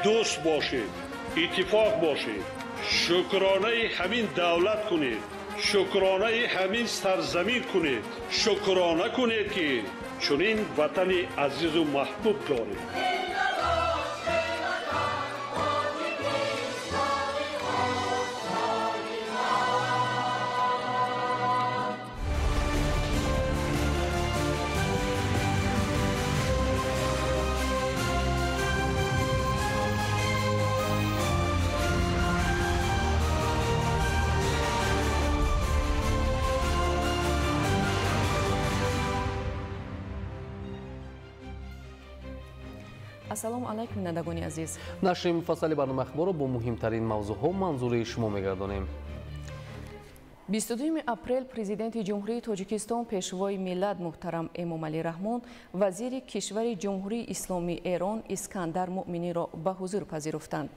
Дӯст бошед, иттифоқ бошед, шукронаи ҳамин давлат кунед, шукронаи ҳамин сарзамин кунед, шукрона кунед, ки чунин ватани азизу маҳбуб доред. Ассалому алайкум, бинандагони азиз. Нашри муфассали барномаи ахборро бо муҳимтарин мавзӯъҳо манзури шумо мегардонем. 22 апрел Президенти Ҷумҳурии Тоҷикистон, Пешвои миллат муҳтарам Эмомалӣ Раҳмон вазири кишвари Ҷумҳурии Исломии Эрон Искандар Муъминиро ба ҳузур пазируфтанд.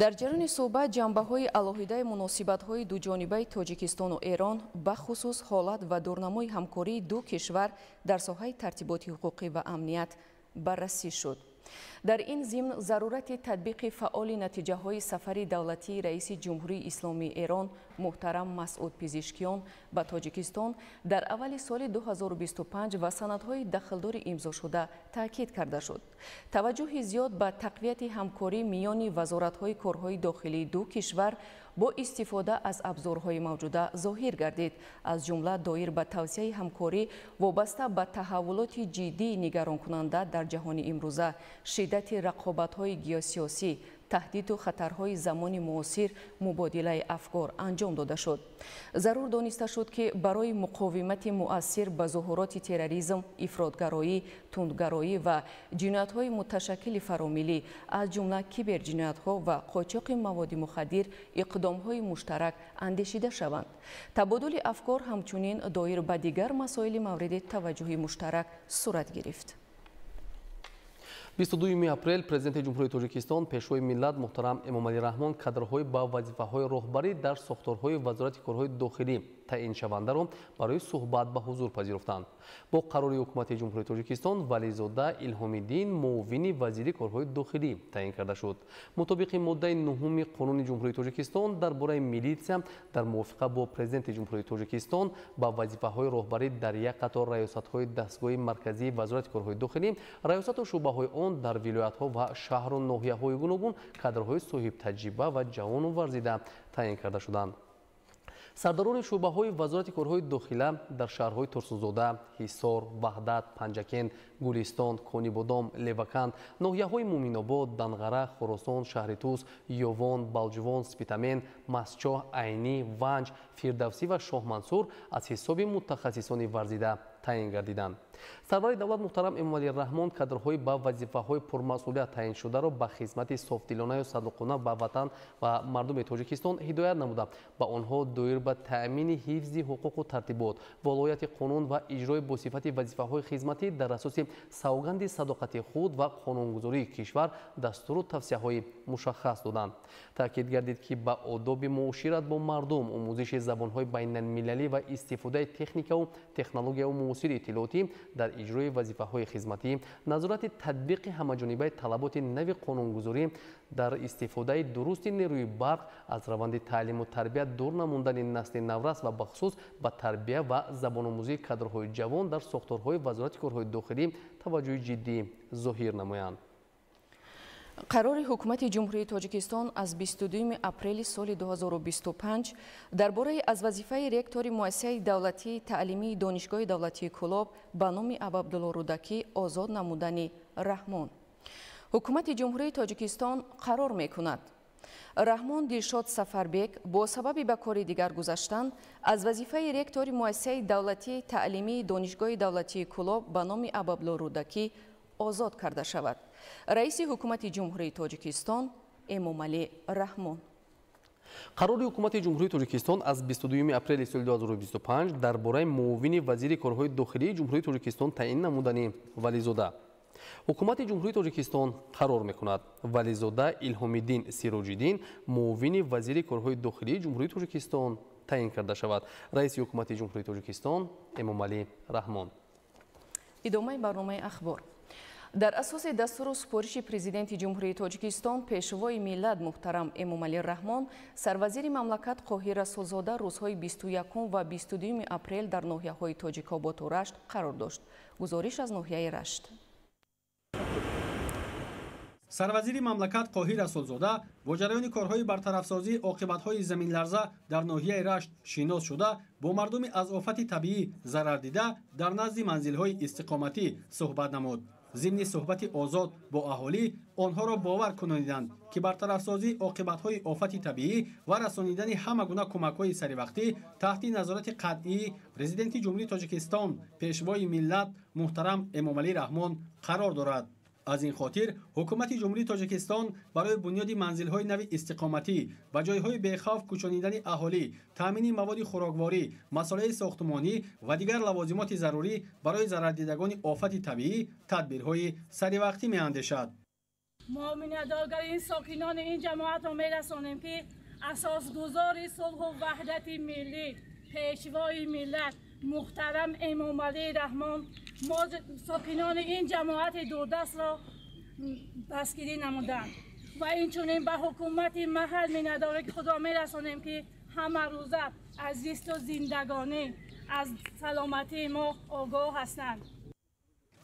Дар ҷараёни суҳбат ҷанбаҳои алоҳидаи муносибатҳои дуҷонибаи Тоҷикистону Эрон, бахусус ҳолат ва дурнамои ҳамкории ду кишвар дар соҳаи тартиботи ҳуқуқӣ ва амният баррасӣ шуд. Дар ин зимн зарурати татбиқи фаъоли натиҷаҳои сафари давлатии раиси Ҷумҳурии Исломии Эрон муҳтарам Масъуд Пизишкиён ба Тоҷикистон дар аввали соли 2025 ва санадҳои дахлдори имзошуда таъкид карда шуд. Таваҷҷӯҳи зиёд ба тақвияти ҳамкорӣ миёни вазоратҳои корҳои дохилии ду кишвар бо истифода аз абзорҳои мавҷуда зоҳир гардид, аз ҷумла доир ба тавсияи ҳамкорӣ вобаста ба таҳаввулоти ҷиддии нигаронкунанда дар ҷаҳони имрӯза, шиддати рақобатҳои геосиёсӣ, таҳдиду хатарҳои замони муосир мубодилаи афкор анҷом дода шуд. Зарур дониста шуд, ки барои муқовимати муассир ба зуҳуроти терроризм, ифротгароӣ, тундгароӣ ва ҷиноятҳои муташаккили фаромиллӣ, аз ҷумла киберҷиноятҳо ва қочоқи маводи мухаддир иқдомҳои муштарак андешида шаванд. Табодули афкор ҳамчунин доир ба дигар масоили мавриди таваҷҷӯҳи муштарак сурат гирифт. 22 апрел Президенти Ҷумҳурии Тоҷикистон, Пешвои миллат муҳтарам Эмомалӣ Раҳмон кадрҳои ба вазифаҳои роҳбарӣ дар сохторҳои Вазорати корҳои дохилӣ таъиншавандаро барои суҳбат ба ҳузур пазируфтанд. Бо қарори Ҳукумати Ҷумҳурии Тоҷикистон Вализода Илҳомиддин муовини вазири корҳои дохилӣ таъин карда шуд. Мутобиқи моддаи 9 Қонуни Ҷумҳурии Тоҷикистон дар бораи милитсия дар мувофиқа бо Президенти Ҷумҳурии Тоҷикистон ба вазифаҳои роҳбарӣ дар як қатор раёсатҳои дастгоҳи марказии Вазорати корҳои дохилӣ, раёсату шӯъбаҳои он дар вилоятҳо ва шаҳру ноҳияҳои гуногун кадрҳои соҳибтаҷриба ва ҷавону варзида таъин карда шуданд. Сардарони шӯъбаҳои Вазорати корҳои дохила дар шаҳрҳои Турсунзода, Ҳисор, Ваҳдат, Панҷакент, Гулистон, Конибодом, Леваканд, ноҳияҳои Муъминобод, Данғара, Хуросон, шаҳри Тус, Ёвон, Балҷувон, Спитамен, Мастчоҳ, Айнӣ, Ванҷ, Фирдавсӣ ва Шоҳмансур аз ҳисоби мутахассисони варзида таъин гардиданд. Сарвари давлат муҳтарам Эмомалӣ Раҳмон кадрҳои ба вазифаҳои пурмасъулият таъиншударо ба хизмати софдилонаю садоқона ба ватан ва мардуми Тоҷикистон ҳидоят намуда, ба онҳо доир ба таъмини ҳифзи ҳуқуқу тартибот, волояти қонун ва иҷрои босифати вазифаҳои хизматӣ дар асоси савганди садоқати худ ва қонунгузории кишвар дастуру тавсияҳои мушаххас доданд. Таъкид гардид, ки ба одоби муошират бо мардум, омӯзиши забонҳои байналмилалӣ ва истифодаи техникаву технологияву муосири иттилоотӣ дар иҷрои вазифаҳои хизматӣ, назорати татбиқи ҳамаҷонибаи талаботи нави қонунгузорӣ дар истифодаи дурусти нерӯи барқ, аз раванди таълиму тарбия дур намондани насли наврас ва бахусус ба тарбия ва забономӯзии кадрҳои ҷавон дар сохторҳои Вазорати корҳои дохилӣ таваҷҷӯҳи ҷиддӣ зоҳир намоянд. Қарори Ҳукумати Ҷумҳурии Тоҷикистон аз 22 апрели соли 2025 дар бораи аз вазифаи ректори Муассисаи давлатии таълимии Донишгоҳи давлатии Кӯлоб ба номи Абуабдулло Рӯдакӣ озод намудани Раҳмон. Ҳукумати Ҷумҳурии Тоҷикистон қарор мекунад: Раҳмон Дилшод Сафарбек бо сабаби ба кори дигар гузаштан аз вазифаи ректори Муассисаи давлатии таълимии Донишгоҳи давлатии Кӯлоб ба номи Абуабдулло Рӯдакӣ озод карда шавад. Раиси Ҳукумати Ҷумҳурии Тоҷикистон Эмомалӣ Раҳмон. Қарори Ҳукумати Ҷумҳурии Тоҷикистон аз 22 апрели соли 2025 дар бораи муовини вазири корҳои дохилии Ҷумҳурии Тоҷикистон таъин намудани Вализода. Ҳукумати Ҷумҳурии Тоҷикистон қарор мекунад: Вализода Илҳомиддин Сироҷиддин муовини вазири корҳои дохилии Ҷумҳурии Тоҷикистон таъин карда шавад. Раиси Ҳукумати Ҷумҳурии Тоҷикистон Эмомалӣ Раҳмон. Идомаи барномаи ахбор. Дар асоси дастуру супориши Президенти Ҷумҳурии Тоҷикистон, Пешвои миллат муҳтарам Эмомалӣ Раҳмон, сарвазири мамлакат Қоҳир Расулзода рӯзҳои 21 ва 22 апрел дар ноҳияҳои Тоҷикоботу Рашт қарор дошт. Гузориш аз ноҳияи Рашт. Сарвазири мамлакат Қоҳир Расулзода бо ҷараёни корҳои бартарафсозии оқибатҳои заминларза дар ноҳияи Рашт шинос шуда, бо мардуми аз офати табиӣ зарардида дар назди манзилҳои истиқоматӣ суҳбат намуд. Зимни суҳбати озод бо аҳолӣ онҳоро бовар кунониданд, ки бартарафсозии оқибатҳои офати табиӣ ва расонидани ҳама гуна кӯмакҳои саривақтӣ таҳти назорати қатъии Президенти Ҷумҳурии Тоҷикистон, Пешвои миллат муҳтарам Эмомалӣ Раҳмон қарор дорад. Аз ин хотир ҳукумати Ҷумҳурии Тоҷикистон барои бунёди манзилҳои нави истиқоматӣ ба ҷойҳои бехавф кӯчонидани аҳолӣ, таъмини маводи хӯрокворӣ, масолеҳи сохтмонӣ ва дигар лавозимоти зарурӣ барои зарардидагони офати табиӣ тадбирҳои саривақтӣ меандешад. Мо миннатдоргари ин сокинони ин ҷамоатро мерасонем, ки асосгузори сулҳу ваҳдати миллӣ, Пешвои миллат муҳтарам Эмомалӣ Раҳмон мо сокинони ин ҷамоати дурдастро дастгирӣ намуданд ва инчунин ба ҳукумати маҳал миннатдории худро мерасонем, ки ҳамарӯза аз зисту зиндагонӣ, аз саломатии мо огоҳ ҳастанд.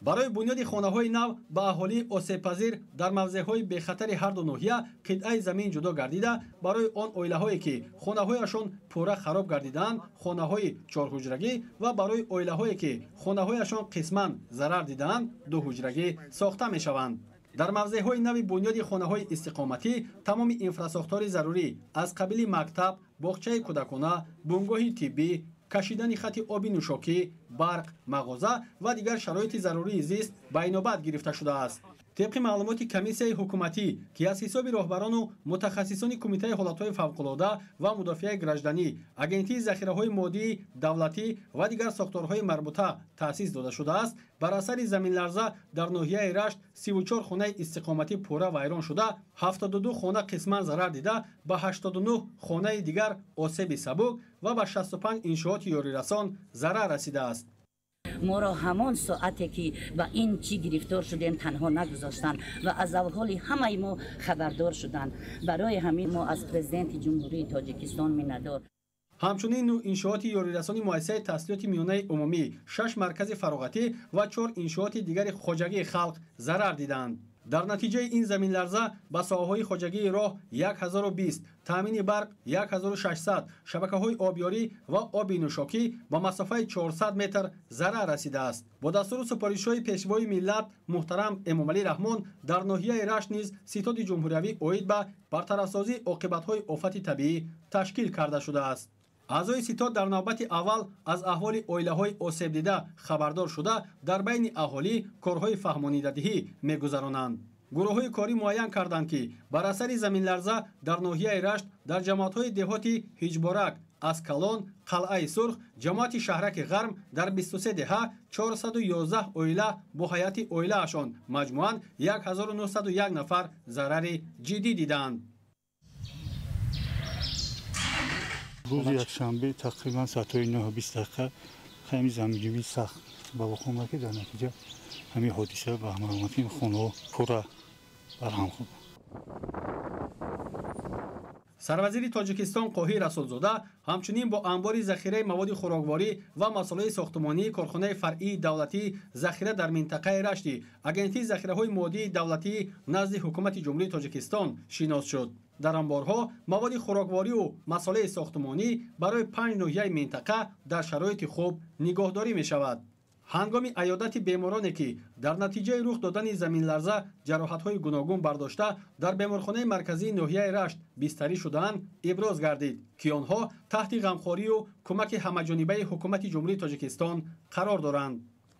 Барои бунёди хонаҳои нав ба аҳолии осебпазир дар мавзеъҳои бехатари ҳарду ноҳия қитъаи замин ҷудо гардида, барои он оилаҳое ки хонаҳояшон пурра хароб гардидаанд хонаҳои чорҳуҷрагӣ ва барои оилаҳое ки хонаҳояшон қисман зарар дидаанд дуҳуҷрагӣ сохта мешаванд. Дар мавзеъҳои нави бунёди хонаҳои истиқоматӣ тамоми инфрасохтори зарурӣ аз қабили мактаб, боғчаи кӯдакона, бунгоҳи тиббӣ, кашидани хати оби нӯшокӣ, барқ, мағоза ва дигар шароити зарурии зист ба инобат гирифта шудааст. Тибқи маълумоти комиссияи ҳукуматӣ, ки аз ҳисоби роҳбарону мутахассисони Кумитаи ҳолатҳои фавқулода ва мудофиаи гражданӣ, Агентии захираҳои моддии давлатӣ ва дигар сохторҳои марбута таъсис дода шудааст, бар асари заминларза дар ноҳияи Рашт 34 хонаи истиқоматӣ пурра вайрон шуда, 72 хона қисман зарар дида, ба 89 хонаи дигар осеби сабук ва ба 65 иншооти ёрирасон зарар расидааст. Моро ҳамон соате ки ба ин чӣ гирифтор шудем танҳо нагузоштанд ва аз аҳволи ҳамаи мо хабардор шуданд. Барои ҳамин мо аз Президенти Ҷумҳурии Тоҷикистон миннатдор. Ҳамчунин 9 иншооти ёрирасони муассисаи таҳсилоти миёнаи умумӣ, 6 маркази фароғатӣ ва 4 иншооти дигари хоҷагии халқ зарар диданд. Дар натиҷаи ин заминларза ба соҳаҳои хоҷагии роҳ 1020, таъмини барқ 1600, шабакаҳои обёрӣ ва оби нӯшокӣ ба масофаи 400 метр зарар расидааст. Бо дастуру супоришҳои Пешвои миллат муҳтарам Эмомалӣ Раҳмон дар ноҳияи Рашт низ ситоди ҷумҳуриявӣ оид ба бартарафсозии оқибатҳои офати табиӣ ташкил карда шудааст. Аъзои ситод дар навбати аввал аз аҳволи оилаҳои осебдида хабардор шуда, дар байни аҳолӣ корҳои фаҳмонидадиҳӣ мегузаронанд. Гурӯҳҳои корӣ муайян карданд, ки бар асари заминларза дар ноҳияи Рашт дар ҷамоатҳои деҳоти Ҳиҷборак, Аскалон, Қалъаи Сурх, ҷамоати Шаҳраки Ғарм дар 23 деҳа 411 оила бо ҳайати оилаашон маҷмӯан 1901 нафар зарари ҷиддӣ диданд. Рӯзи якшанбе тақрибан соатҳои 9:20 дақиқа ҳамин заминҷунбии сахт ба вуқӯъ омад, ки дар натиҷа ҳамин ҳодиса ба амал омад, ки хонаҳо пурра барҳам хӯрд. Сарвазири Тоҷикистон Қоҳир Расулзода ҳамчунин бо анбори захираи маводи хӯрокворӣ ва масолеҳи сохтмонии корхонаи фаръии давлатии захира дар минтақаи Рашти Агентии захираҳои моддии давлатии назди Ҳукумати Ҷумҳурии Тоҷикистон шинос шуд. Дар анборҳо маводи хӯрокворию масолеҳи сохтмонӣ барои 5 ноҳияи минтақа дар шароити хуб нигоҳдорӣ мешавад. Ҳангоми аёдати бемороне ки дар натиҷаи рух додани заминларза ҷароҳатҳои гуногун бардошта дар беморхонаи марказии ноҳияи Рашт бистарӣ шудаанд, иброз гардид, ки онҳо таҳти ғамхорию кӯмаки ҳамаҷонибаи Ҳукумати Ҷумҳурии Тоҷикистон қарор доранд.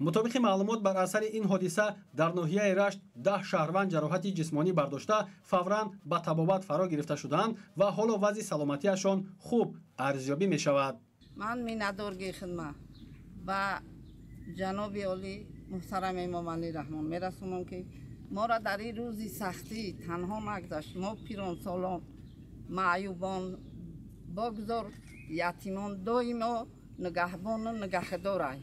Мутобиқи маълумот, бар асари ин ҳодиса дар ноҳияи Рашт 10 шаҳрванд ҷароҳати ҷисмонӣ бардошта фавран ба табобат фаро гирифта шудаанд ва ҳоло вазъи саломатиашон хуб арзёбӣ мешавад. Ман миннатдоргии хидмат ба ҷаноби олӣ муҳтарам Эмомалӣ Раҳмон мерасонам, ки моро дар ин рӯзи сахтӣ танҳо нагузашт. Мо пиронсолон, маъюбон, богузор ятимон доимо нигаҳбону нигаҳдорай.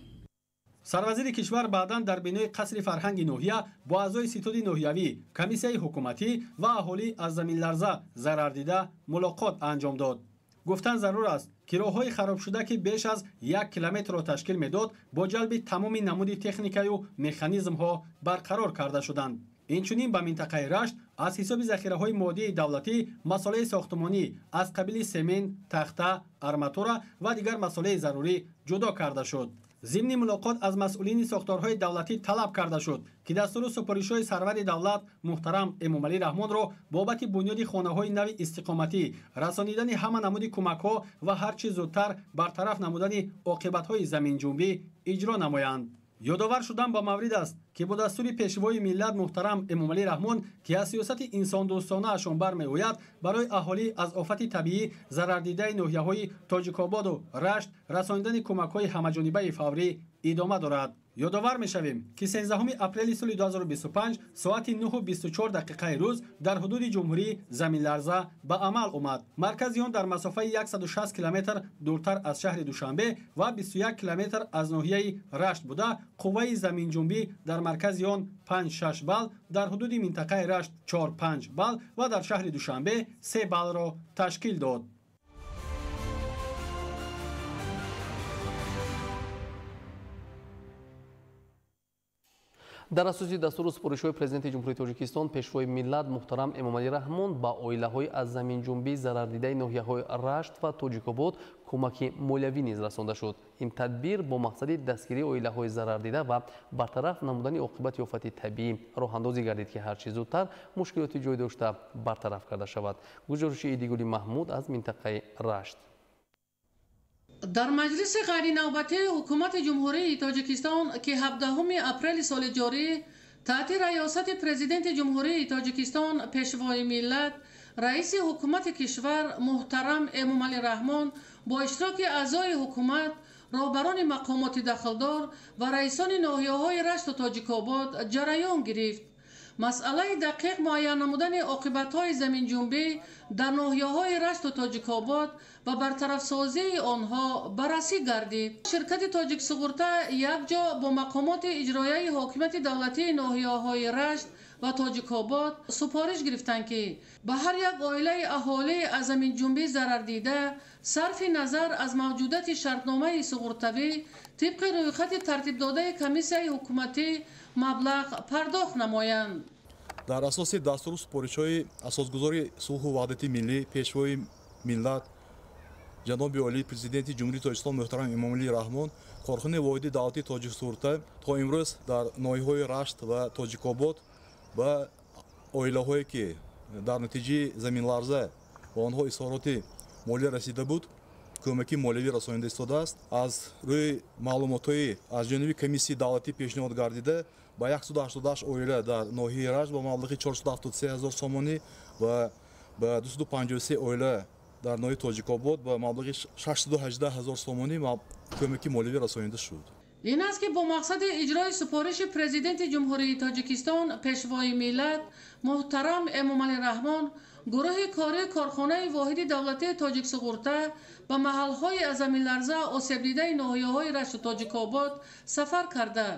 Сарвазири кишвар баъдан дар бинои қасри фарҳанги ноҳия бо аъзои ситоди ноҳиявӣ, комиссияи ҳукуматӣ ва аҳолӣ аз заминларза зарардида мулоқот анҷом дод. Гуфтан зарур аст, ки роҳҳои харобшуда, ки беш аз 1 километрро ташкил медод, бо ҷалби тамоми намуди техникаю механизмҳо барқарор карда шуданд. Инчунин ба минтақаи Рашт аз ҳисоби захираҳои моддии давлатӣ масолеҳи сохтмонӣ аз қабили семент, тахта, арматура ва дигар масолеҳи зарурӣ ҷудо карда шуд. Зимни мулоқот аз масъулини сохторҳои давлатӣ талаб карда шуд, ки дастуру супоришҳои сарвари давлат муҳтарам Эмомалӣ Раҳмонро бобати бунёди хонаҳои нави истиқоматӣ, расонидани ҳама намуди кӯмакҳо ва ҳарчи зудтар бартараф намудани оқибатҳои заминҷунбӣ иҷро намоянд. Ёдовар шудан ба маврид аст, ки бо дастури пешвои миллат муҳтарам Эмомалӣ Раҳмон, ки аз сиёсати инсондӯстонаашон бармеояд, барои аҳолӣ аз офати табиӣ зарардидаи ноҳияҳои Тоҷикободу Рашт расонидани кӯмакҳои ҳамаҷонибаи фаврӣ идома дорад. Ёдовар мешавем, ки 13 апрели соли 2025 соати 9:24 дақиқаи рӯз дар ҳудуди ҷумҳурӣ заминларза ба амал омад. Маркази он дар масофаи 160 километр дуртар аз шаҳри Душанбе ва 21 километр аз ноҳияи Рашт буда, қувваи заминҷунбӣ дар маркази он 5-6 балл, дар ҳудуди минтақаи Рашт 4-5 балл ва дар шаҳри Душанбе 3 баллро ташкил дод. Дар асоси дастуру супоришҳои Президенти Ҷумҳурии Тоҷикистон, Пешвои миллат муҳтарам Эмомалӣ Раҳмон ба оилаҳои аз заминҷунбӣ зарардидаи ноҳияҳои Рашт ва Тоҷикобод кӯмаки молиявӣ низ расонда шуд. Ин тадбир бо мақсади дастгирии оилаҳои зарардида ва бартараф намудани оқибати офати табиӣ роҳандозӣ гардид, ки ҳарчи зудтар мушкилоти ҷой дошта бартараф карда шавад. Гузориши Идигули Маҳмуд аз минтақаи Рашт. Дар маҷлиси ғайринавбатии ҳукумати Ҷумҳурии Тоҷикистон, ки 17 апрели соли ҷорӣ таҳти раёсати Президенти Ҷумҳурии Тоҷикистон, Пешвои миллат, раиси ҳукумати кишвар муҳтарам Эмомалӣ Раҳмон бо иштироки аъзои ҳукумат, роҳбарони мақомоти дахлдор ва раисони ноҳияҳои Рашту Тоҷикобод ҷараён гирифт. Масъалаи дақиқ муайян намудани оқибатҳои заминҷунбӣ дар ноҳияҳои Рашту Тоҷикобод ва бартарафсозии онҳо баррасӣ гардид. Ширкати Тоҷиксуғурта якҷо бо мақомоти иҷроияи ҳокимияти давлатии ноҳияҳои Рашт ва Тоҷикобод супориш гирифтанд, ки ба ҳар як оилаи аҳолӣ аз заминҷунбӣ зарардида сарфи назар аз мавҷудияти шартномаи суғуртавӣ тибқи рӯйхати тартибдодаи комиссияи ҳукуматӣ маблағ пардохт намоянд. Дар асоси дастуру супоришҳои асосгузори сулҳу ваҳдати миллӣ, Пешвои миллат, ҷаноби олӣ Президенти Ҷумҳурии Тоҷикистон муҳтарам Эмомалӣ Раҳмон, корхонаи воҳиди давлатии Тоҷиксуғурта то имрӯз дар ноҳияҳои Рашт ва Тоҷикобод ба оилаҳое, ки дар натиҷаи заминларза ба онҳо изҳороти молия расида буд, кӯмаки молиявӣ расонида истодааст. Аз рӯи маълумотҳои аз ҷониби комиссияи давлатӣ пешниҳод гардида ба 188 оила дар ноҳияи Рашт ба маблағи 473 ҳазор сомонӣ ва ба 253 оила дар ноҳияи Тоҷикобод ба маблағи 618 ҳазор сомонӣ кӯмаки молиявӣ расонида шуд. Ин аст, ки бо мақсади иҷрои супориши Президенти Ҷумҳурии Тоҷикистон, Пешвои миллат муҳтарам Эмомалӣ Раҳмон, гурӯҳи кории корхонаи воҳиди давлатии Тоҷиксуғурта ба маҳалҳои аз заминларза осебдидаи ноҳияҳои Рашту Тоҷикобод сафар карда,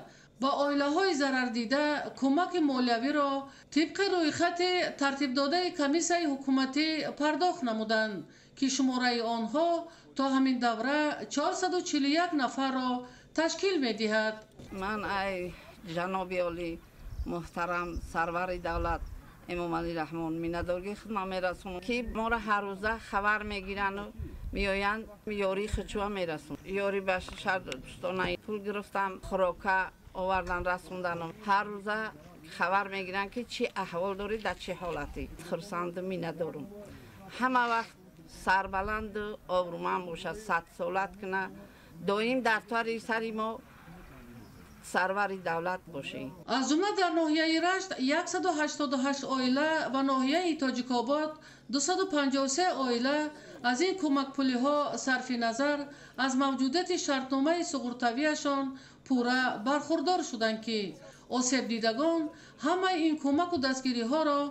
ба оилаҳои зарардида кӯмаки молиявиро тибқи рӯйхати тартибдодаи комиссияи ҳукуматӣ пардохт намуданд, ки шумораи онҳо то ҳамин давра 441 нафарро ташкил медиҳад. Ман ай ҷаноби олӣ муҳтарам сарвари давлат Эмомалӣ Раҳмон миннатдории худро мерасонам, ки моро ҳаррӯза хабар мегирану меоянд, ёрии худшуа мерасонанд. Ёрӣ ба шаҳрдӯстона пул гирифтам, хӯрока овардан расонданам. Ҳаррӯза хабар мегиранд, ки чӣ аҳвол дорӣ, дар чӣ ҳолатӣ. Хурсанду миннатдорум. Ҳама вақт сарбаланду обрӯманд бошад, садсолат кунад, доим дар тари сари мо сарвари давлат бошед. Аз ҷумла дар ноҳияи Рашт 188 оила ва ноҳияи Тоҷикобод 253 оила аз ин кӯмакпулиҳо сарфи назар аз мавҷудияти шартномаи суғуртавиашон пурра бархурдор шуданд, ки осебдидагон ҳамаи ин кӯмаку дастгириҳоро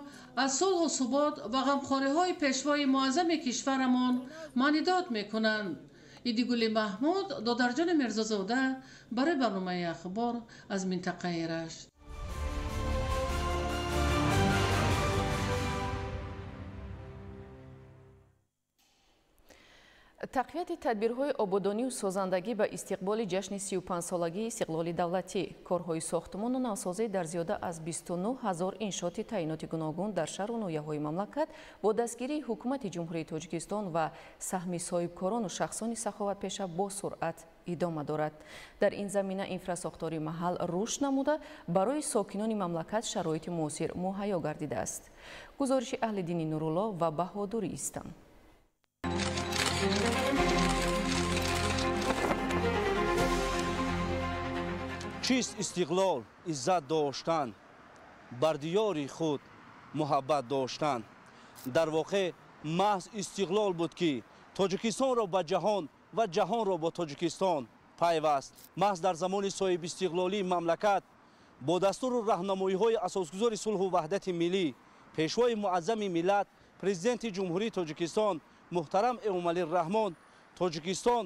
аз сулҳу субот ва ғамхориҳои пешвои муаззами кишварамон маънидод мекунанд. Идигули Маҳмуд, Додарҷони Мирзозода барои барномаи ахбор аз минтақаи Рашт. Тақвияти тадбирҳои ободонию созандагӣ ба истиқболи ҷашни 35-солагии истиқлоли давлатӣ, корҳои сохтмону навсозӣ дар зиёда аз 29 ҳазор иншооти таъиноти гуногун дар шаҳру ноҳияҳои мамлакат бо дастгирии ҳукумати Ҷумҳурии Тоҷикистон ва саҳми соҳибкорону шахсони саховатпеша бо суръат идома дорад. Дар ин замина инфрасохтори маҳал рушд намуда, барои сокинони мамлакат шароити муосир муҳайё гардидааст. Гузориши Аҳлиддини Нурулло ва Баҳодури Истам. Чист истиқлол? Иззат доштан, бар диёри худ муҳаббат доштан. Дар воқеъ маҳз истиқлол буд, ки Тоҷикистонро ба ҷаҳон ва ҷаҳонро бо Тоҷикистон пайваст. Маҳз дар замони соҳибистиқлолии мамлакат бо дастуру раҳнамоиҳои асосгузори сулҳу ваҳдати миллӣ, пешвои муаззами миллат, президенти Ҷумҳурии Тоҷикистон муҳтарам Эмомалӣ Раҳмон, Тоҷикистон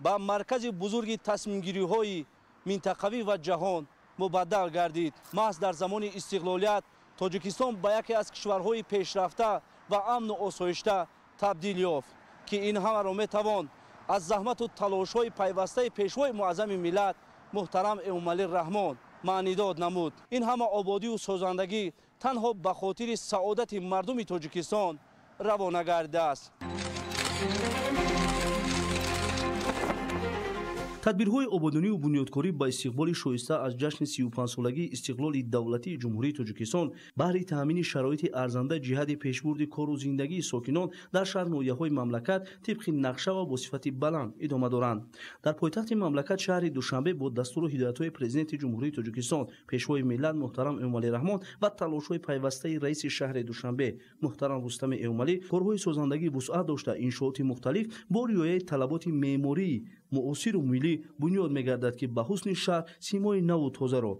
ба маркази бузурги тасмимгириҳои минтақавӣ ва ҷаҳон мубаддал гардид. Маҳз дар замони истиқлолият Тоҷикистон ба яке аз кишварҳои пешрафта ва амну осоишта табдил ёфт, ки ин ҳамаро метавон аз заҳмату талошҳои пайвастаи пешвои муаззами миллат муҳтарам Эмомалӣ Раҳмон маънидод намуд. Ин ҳама ободию созандагӣ танҳо ба хотири саодати мардуми Тоҷикистон равона гардидааст. Тадбирҳои ободонию бунёдкорӣ ба истиқболи шоиста аз ҷашни 35-солагии истиқлоли давлатии Ҷумҳурии Тоҷикистон баҳри таъмини шароити арзанда ҷиҳати пешбурди кору зиндагии сокинон дар шаҳр ноҳияҳои мамлакат тибқи нақша ва бо сифати баланд идома доранд. Дар пойтахти мамлакат шаҳри Душанбе бо дастуру ҳидоятҳои президенти Ҷумҳурии Тоҷикистон, пешвои миллат муҳтарам Эмомалӣ Раҳмон ва талошҳои пайвастаи раиси шаҳри Душанбе муҳтарам Рустами Эмомалӣ корҳои созандагӣ вусъат дошта, иншооти мухталиф бо риояи талаботи меъмории муосиру миллӣ бунёд мегардад, ки ба ҳусни шаҳр симои наву тозаро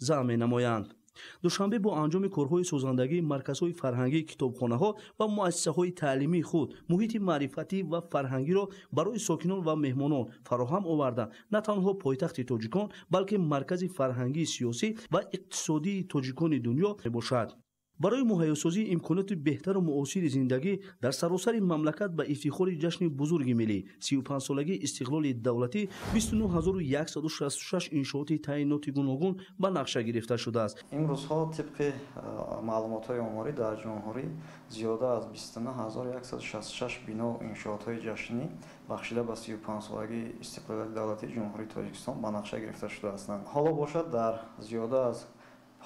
замм менамоянд. Душанбе бо анҷоми корҳои созандагӣ, марказҳои фарҳангӣ, китобхонаҳо ва муассисаҳои таълимии худ муҳити маърифатӣ ва фарҳангиро барои сокинон ва меҳмонон фароҳам оварда, на танҳо пойтахти тоҷикон, балки маркази фарҳангии сиёсӣ ва иқтисодии тоҷикони дунё мебошад. Барои муҳайёсозии имконоти беҳтару муосири зиндагӣ дар саросари мамлакат ба ифтихори ҷашни бузурги миллӣ 35-солагии истиқлоли давлатӣ 29166 иншооти таъиноти гуногун ба нақша гирифта шудааст. Имрӯзҳо тибқи маълумотҳои оморӣ дар ҷумҳурӣ зиёда аз 29166 бино иншоотҳои ҷашнӣ бахшида ба 35-солагии истиқлолияти давлатии Ҷумҳурии Тоҷикистон ба нақша гирифта шудаастанд. Ҳоло бошад дар зиёда аз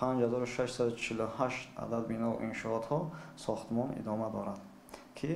5648 адад бино иншоотҳо сохтмон идома дорад, ки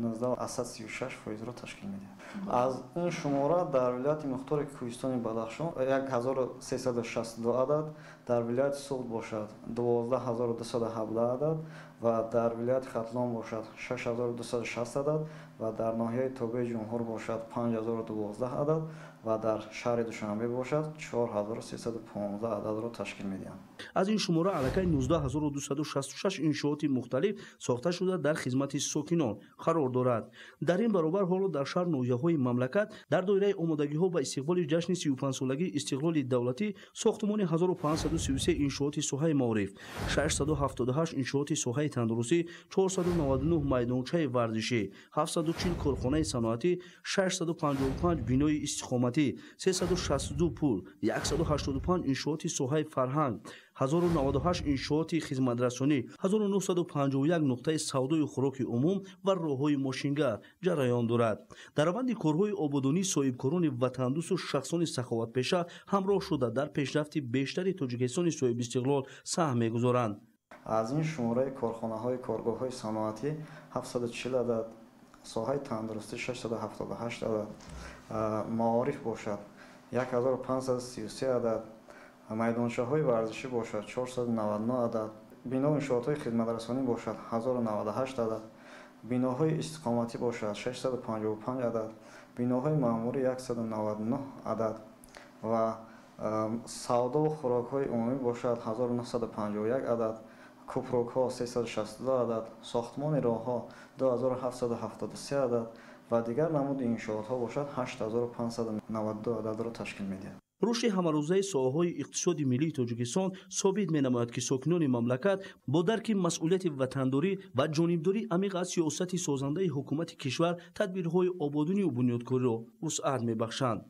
19,36%-ро ташкил медиҳад. Аз ин шумора дар вилояти мухтори Кӯҳистони Бадахшон 1362 адад, дар вилояти Суғд бошад 12217 адад ва дар вилояти Хатлон бошад 6260 адад ва дар ноҳияи тобеи ҷумҳур бошад 5012 адад ва дар шаҳри Душанбе бошад 4315 ададро ташкил медиҳанд. Аз ин шумора аллакай 19266 иншооти мухталиф сохта шуда дар хизмати сокинон қарор дорад. Дар ин баробар ҳоло дар шаҳр ноҳияҳои мамлакат дар доираи омодагиҳо ба истиқболи ҷашни 35-солагии истиқлоли давлатӣ сохтмони 1533 иншооти соҳаи маориф, 678 иншооти соҳаи тандурустӣ, 499 майдончаи варзишӣ, 740 корхонаи саноатӣ, 655 бинои истиқоматӣ, 362 пул, 185 иншооти соҳаи фарҳанг, 1098 иншооти хизматрасонӣ, 1951 нуқтаи савдои хӯроки умум ва роҳҳои мошингар ҷараён дорад. Дар раванди корҳои ободонӣ соҳибкорони ватандӯсту шахсони саховатпеша ҳамроҳ шуда дар пешрафти бештари Тоҷикистони соҳибистиқлол саҳм мегузоранд. Аз ин шумораи корхонаҳои коргоҳҳои саноатӣ 740 адад, соҳаи тандурустӣ 678 адад, маориф бошад 1533 адад, майдончаҳои варзишӣ бошад 499 адад, бино иншоотҳои хизматрасонӣ бошад 1098 адад, биноҳои истиқоматӣ бошад 655 адад, биноҳои маъмурӣ 199 адад ва савдову хӯрокҳои умумӣ бошад 1951 адад, кӯпрукҳо 362 адад, сохтмони роҳҳо 2773 адад ва дигар намуди иншоотҳо бошад 8592 ададро ташкил медиҳад. Рушди ҳамарӯзаи соҳаҳои иқтисоди миллии Тоҷикистон собит менамояд, ки сокинони мамлакат бо дарки масъулияти ватандорӣ ва ҷонибдории амиқ аз сиёсати созандаи ҳукумати кишвар тадбирҳои ободонию бунёдкориро вусъат мебахшанд.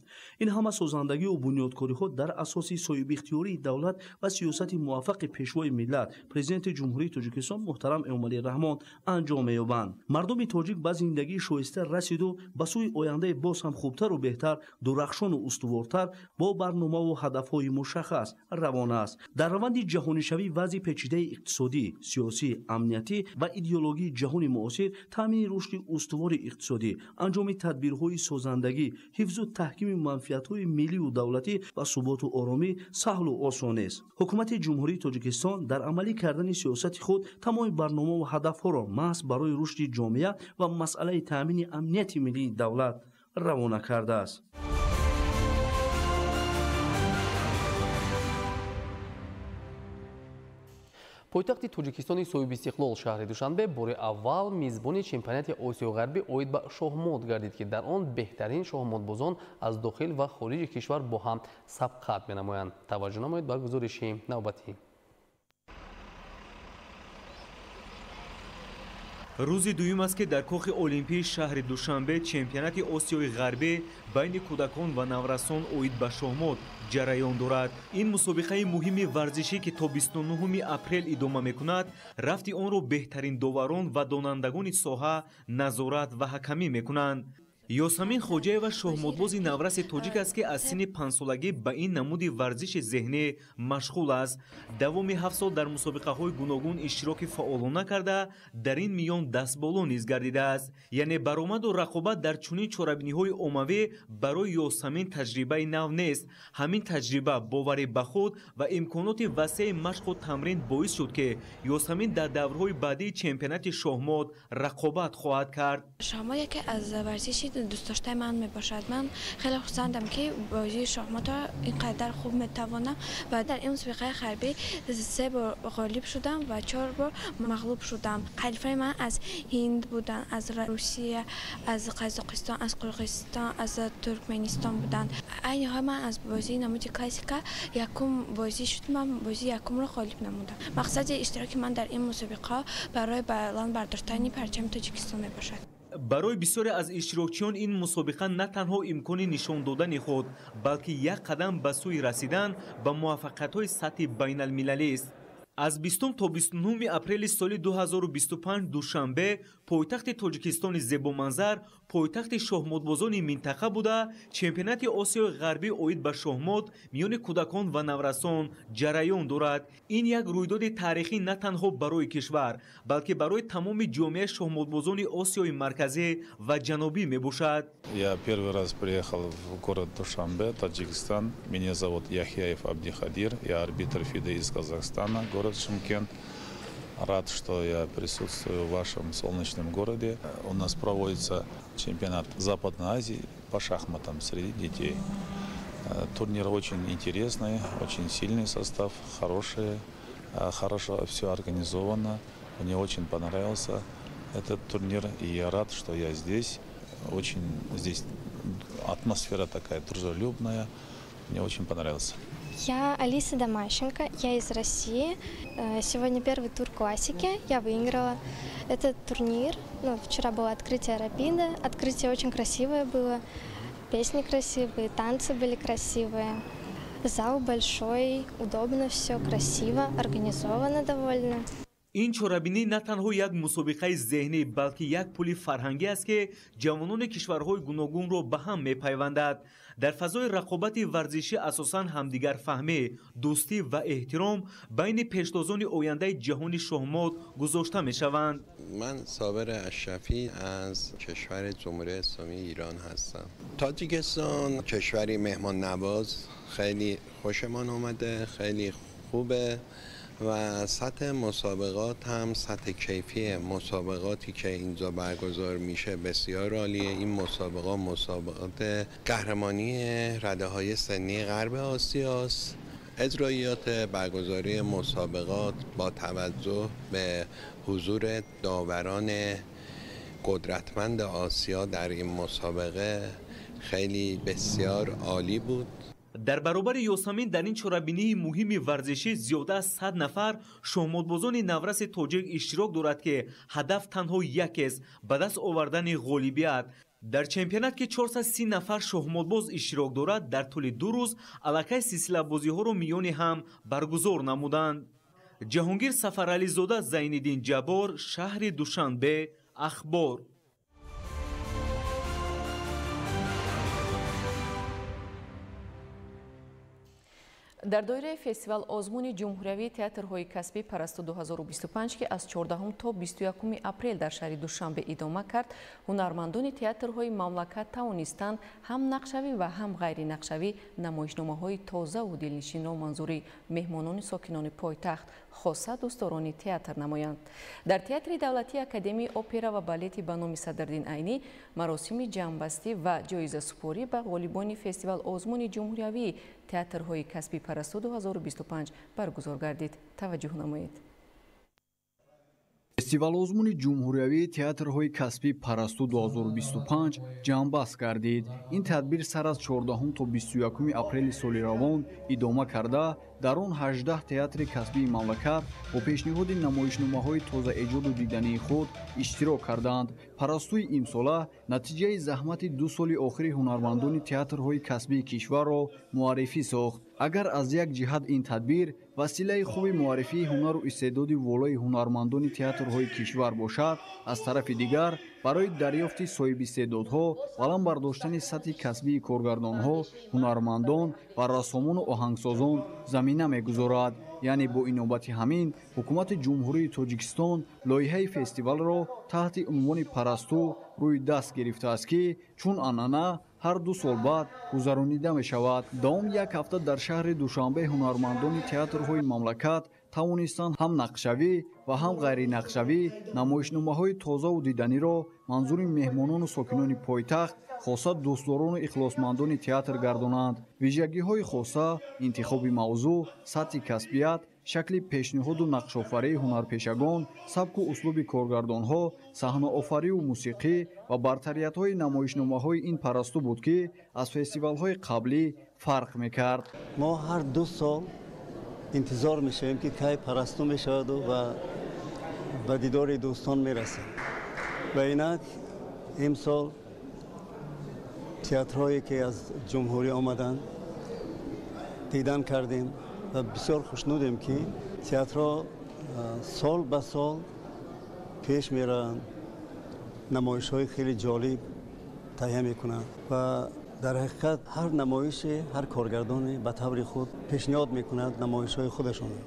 Ин ҳама созандагию бунёдкориҳо дар асоси соҳибихтиёрии давлат ва сиёсати муваффақи Пешвои миллат, Президенти Ҷумҳурии Тоҷикистон муҳтарам Эмомалӣ Раҳмон анҷом меёбанд. Мардуми тоҷик ба зиндагии шоиста расиду ба сӯи ояндаи боз ҳам хубтару беҳтар, дурахшону устувортар бо барномаву ҳадафҳои мушаххас равон аст. Дар раванди ҷаҳонишавӣ вазъи печидаи иқтисодӣ, сиёсӣ, амниятӣ ва идеологии ҷаҳони муосир, таъмини рушди устувори иқтисодӣ, анҷоми тадбирҳои созандагӣ, ҳифзу таҳкими манфиатҳои миллию давлатӣ ва суботу оромӣ саҳлу осон нест. Ҳукумати Ҷумҳурии Тоҷикистон дар амалӣ кардани сиёсати худ тамоми барномаву ҳадафҳоро маҳз барои рушди ҷомеа ва масъалаи таъмини амнияти миллии давлат равона кардааст. Пойтахти Тоҷикистони соҳибистиқлол шаҳри Душанбе бори аввал мизбони чемпионати Осиёи Ғарбӣ оид ба шоҳмот гардид, ки дар он беҳтарин шоҳмотбозон аз дохил ва хориҷи кишвар бо ҳам сабқат менамоянд. Таваҷҷӯҳ намоед ба гузориши навбатӣ. Рӯзи дуюм аст, ки дар кохи Олимпии шаҳри Душанбе чемпионати Осиёи Ғарбӣ байни кӯдакон ва наврасон оид ба шоҳмот ҷараён дорад. Ин мусобиқаи муҳими варзишӣ, ки то 29 апрел идома мекунад, рафти онро беҳтарин доварон ва донандагони соҳа назорат ва ҳакамӣ мекунанд. Ёсамин Хоҷаева шоҳмотбози навраси тоҷик аст, ки аз синни 5-солагӣ ба ин намуди варзиши зеҳнӣ машғул аст. Давоми 7 сол дар мусобиқаҳои гуногун иштироки фаъолона карда, дар ин миён дастболо низ гардидааст. Яъне баромаду рақобат дар чунин чорабиниҳои оммавӣ барои Ёсамин таҷрибаи нав нест. Ҳамин таҷриба, боварӣ ба худ ва имконоти васеи машқу тамрин боис шуд, ки Ёсамин дар даврҳои баъдии чемпионати шоҳмот рақобат хоҳад кард. Шоҳмот яке аз варзиши дӯстдоштаи ман мебошад. Ман хеле хурсандам, ки бозии шоҳмотро ин қадар хуб метавонам ва дар ин мусобиқаи ғарбӣ 3 бор ғолиб шудам ва 4 бор мағлуб шудам. Ҳарифони ман аз Ҳинд буданд, аз Русия, аз Қазоқистон, аз Қирғизистон, аз Туркманистон буданд. Айни ҳол ман аз бозии намуди классика якум бозӣ шуд, ман бозии якумро ғолиб намудам. Мақсади иштироки ман дар ин мусобиқа барои баланд бардоштани парчами Тоҷикистон мебошад. Барои бисёре аз иштирокчиён ин мусобиқа на танҳо имкони нишон додани худ, балки як қадам ба сӯи расидан ба муваффақиятҳои сатҳи байналмилалист. Аз 20 то 29 апрели соли 2025 Душанбе, пойтахти Тоҷикистони зебоманзар, пойтахти шоҳмотбозони минтақа буда, чемпионати Осиёи Ғарбӣ оид ба шоҳмот миёни кӯдакон ва наврасон ҷараён дорад. Ин як рӯйдоди таърихӣ на танҳо барои кишвар, балки барои тамоми ҷомеаи шоҳмотбозони Осиёи Марказӣ ва Ҷанубӣ мебошад. Я первый раз приехал в город Душанбе, Таджикистан. Меня зовут Яхьяев Абдихадир, я арбитр ФИДЕ из Казахстана, город Шымкент. Рад, что я присутствую в вашем солнечном городе. У нас проводится чемпионат Западной Азии по шахматам среди детей. Турнир очень интересный, очень сильный состав, хороший, хорошо все организовано. Мне очень понравился этот турнир, и я рад, что я здесь. Очень здесь атмосфера такая дружелюбная. Мне очень понравился. Я Алиса Домащенко, я из России. Сегодня первый тур классики, я выиграла этот турнир. Ну, вчера было открытие Рапида, открытие очень красивое было, песни красивые, танцы были красивые. Зал большой, удобно все, красиво, организовано довольно. Ин чорабинӣ на танҳо як мусобиқаи зеҳнӣ, балки як пули фарҳангӣ аст, ки ҷавонони кишварҳои гуногунро ба ҳам мепайвандад. Дар фазои рақобати варзишӣ асосан ҳамдигарфаҳмӣ, дӯстӣ ва эҳтиром байни пештозони ояндаи ҷаҳони шоҳмот гузошта мешаванд. Ман Собир Ашрафӣ аз кишвари Ҷумҳурии Исломии Ирон ҳастам. Тоҷикистон кишвари меҳмоннавоз, хеле хушмон омаде, хеле хубе و سطح مسابقات هم سطح کیفی مسابقاتی که اینجا برگزار میشه بسیار عالیه. این مسابقات مسابقات قهرمانی رده های سنی غرب آسیاست. اجراییات برگزاری مسابقات با توجه به حضور داوران قدرتمند آسیا در این مسابقه خیلی بسیار عالی بود. Дар баробари Ёсамин дар ин чорабинии муҳими варзишӣ зиёда аз 100 нафар шоҳмотбозони навраси тоҷик иштирок дорад, ки ҳадаф танҳо якест: ба даст овардани ғолибият. Дар чемпионат, ки 430 нафар шоҳмотбоз иштирок дорад, дар тӯли 2 рӯз аллакай силсилабозиҳоро миёни ҳам баргузор намуданд. Ҷаҳонгир Сафарализода, Зайниддин Ҷаббор, шаҳри Душанбе, Ахбор. Дар доираи фестивал озмуни ҷумҳуриявии театрҳои касбӣ Парасту 2025, ки аз 14 то 21 апрел дар шаҳри Душанбе идома кард, ҳунармандони театрҳои мамлакат тавонистанд ҳам нақшавӣ ва ҳам ғайринақшавӣ намоишномаҳои тозаву дилнишинро манзури меҳмонони сокинони пойтахт, хоса дӯстдорони театр намоянд. Дар театри давлатии Академияи опера ва балети ба номи Садриддин Айнӣ маросими ҷамъбастӣ ва ҷоизасупорӣ ба ғолибони фестивал озмуни ҷумҳуриявии театрҳои касбӣ Парасту 2025 баргузор гардид. Таваҷҷӯҳ намоед. Фестивал-озмуни ҷумҳуриявии театрҳои касбӣ Парасту 2025 ҷамъбаст гардид. Ин тадбир сар аз 14 то 21 апрели соли равон идома карда, дар он 18 театри касбии мамлакат бо пешниҳоди намоишномаҳои тозаэҷоду дидании худ иштирок карданд. Парастуи имсола натиҷаи заҳмати 2 соли охири ҳунармандони театрҳои касбии кишварро муаррифӣ сохт. Агар аз як ҷиҳат ин тадбир василаи хуби муаррифии ҳунару истеъдоди волои ҳунармандони театрҳои кишвар бошад, аз тарафи дигар барои дарёфти соҳибистеъдодҳо, баланд бардоштани сатҳи касбии коргардонҳо, ҳунармандон ва рассомону оҳангсозон замина мегузорад. Яъне бо инобати ҳамин ҳукумати Ҷумҳурии Тоҷикистон лоиҳаи фестивалро таҳти унвони Парасту рӯи даст гирифтааст, ки чун анъана ҳар 2 сол баъд гузаронида мешавад. Давоми як ҳафта дар шаҳри Душанбе ҳунармандони театрҳои мамлакат тавонистанд ҳам нақшавӣ ва ҳам ғайринақшавӣ намоишномаҳои тозаву диданиро манзури меҳмонону сокинони пойтахт, хоса дӯстдорону ихлосмандони театр гардонанд. Вижагиҳои хоса, интихоби мавзӯъ, сатҳи касбият, шакли пешниҳоду нақшофарии ҳунарпешагон, сабку услуби коргардонҳо, саҳнаофарию мусиқӣ ва бартариятҳои намоишномаҳои ин Парасту буд, ки аз фестивалҳои қаблӣ фарқ мекард. Мо ҳар 2 сол интизор мешавем, ки кай Парасту мешаваду ва ба дидори дӯстон мерасем. Ва инак имсол театрҳое ки аз ҷумҳурӣ омаданд дидан кардем ва бисёр хушнудем, ки театрҳо сол ба сол пеш мераванд, намоишҳои хеле ҷолиб таҳия мекунанд ва дар ҳақиқат ҳар намоише, ҳар коргардоне ба таври худ пешниҳод мекунад намоишҳои худашонро.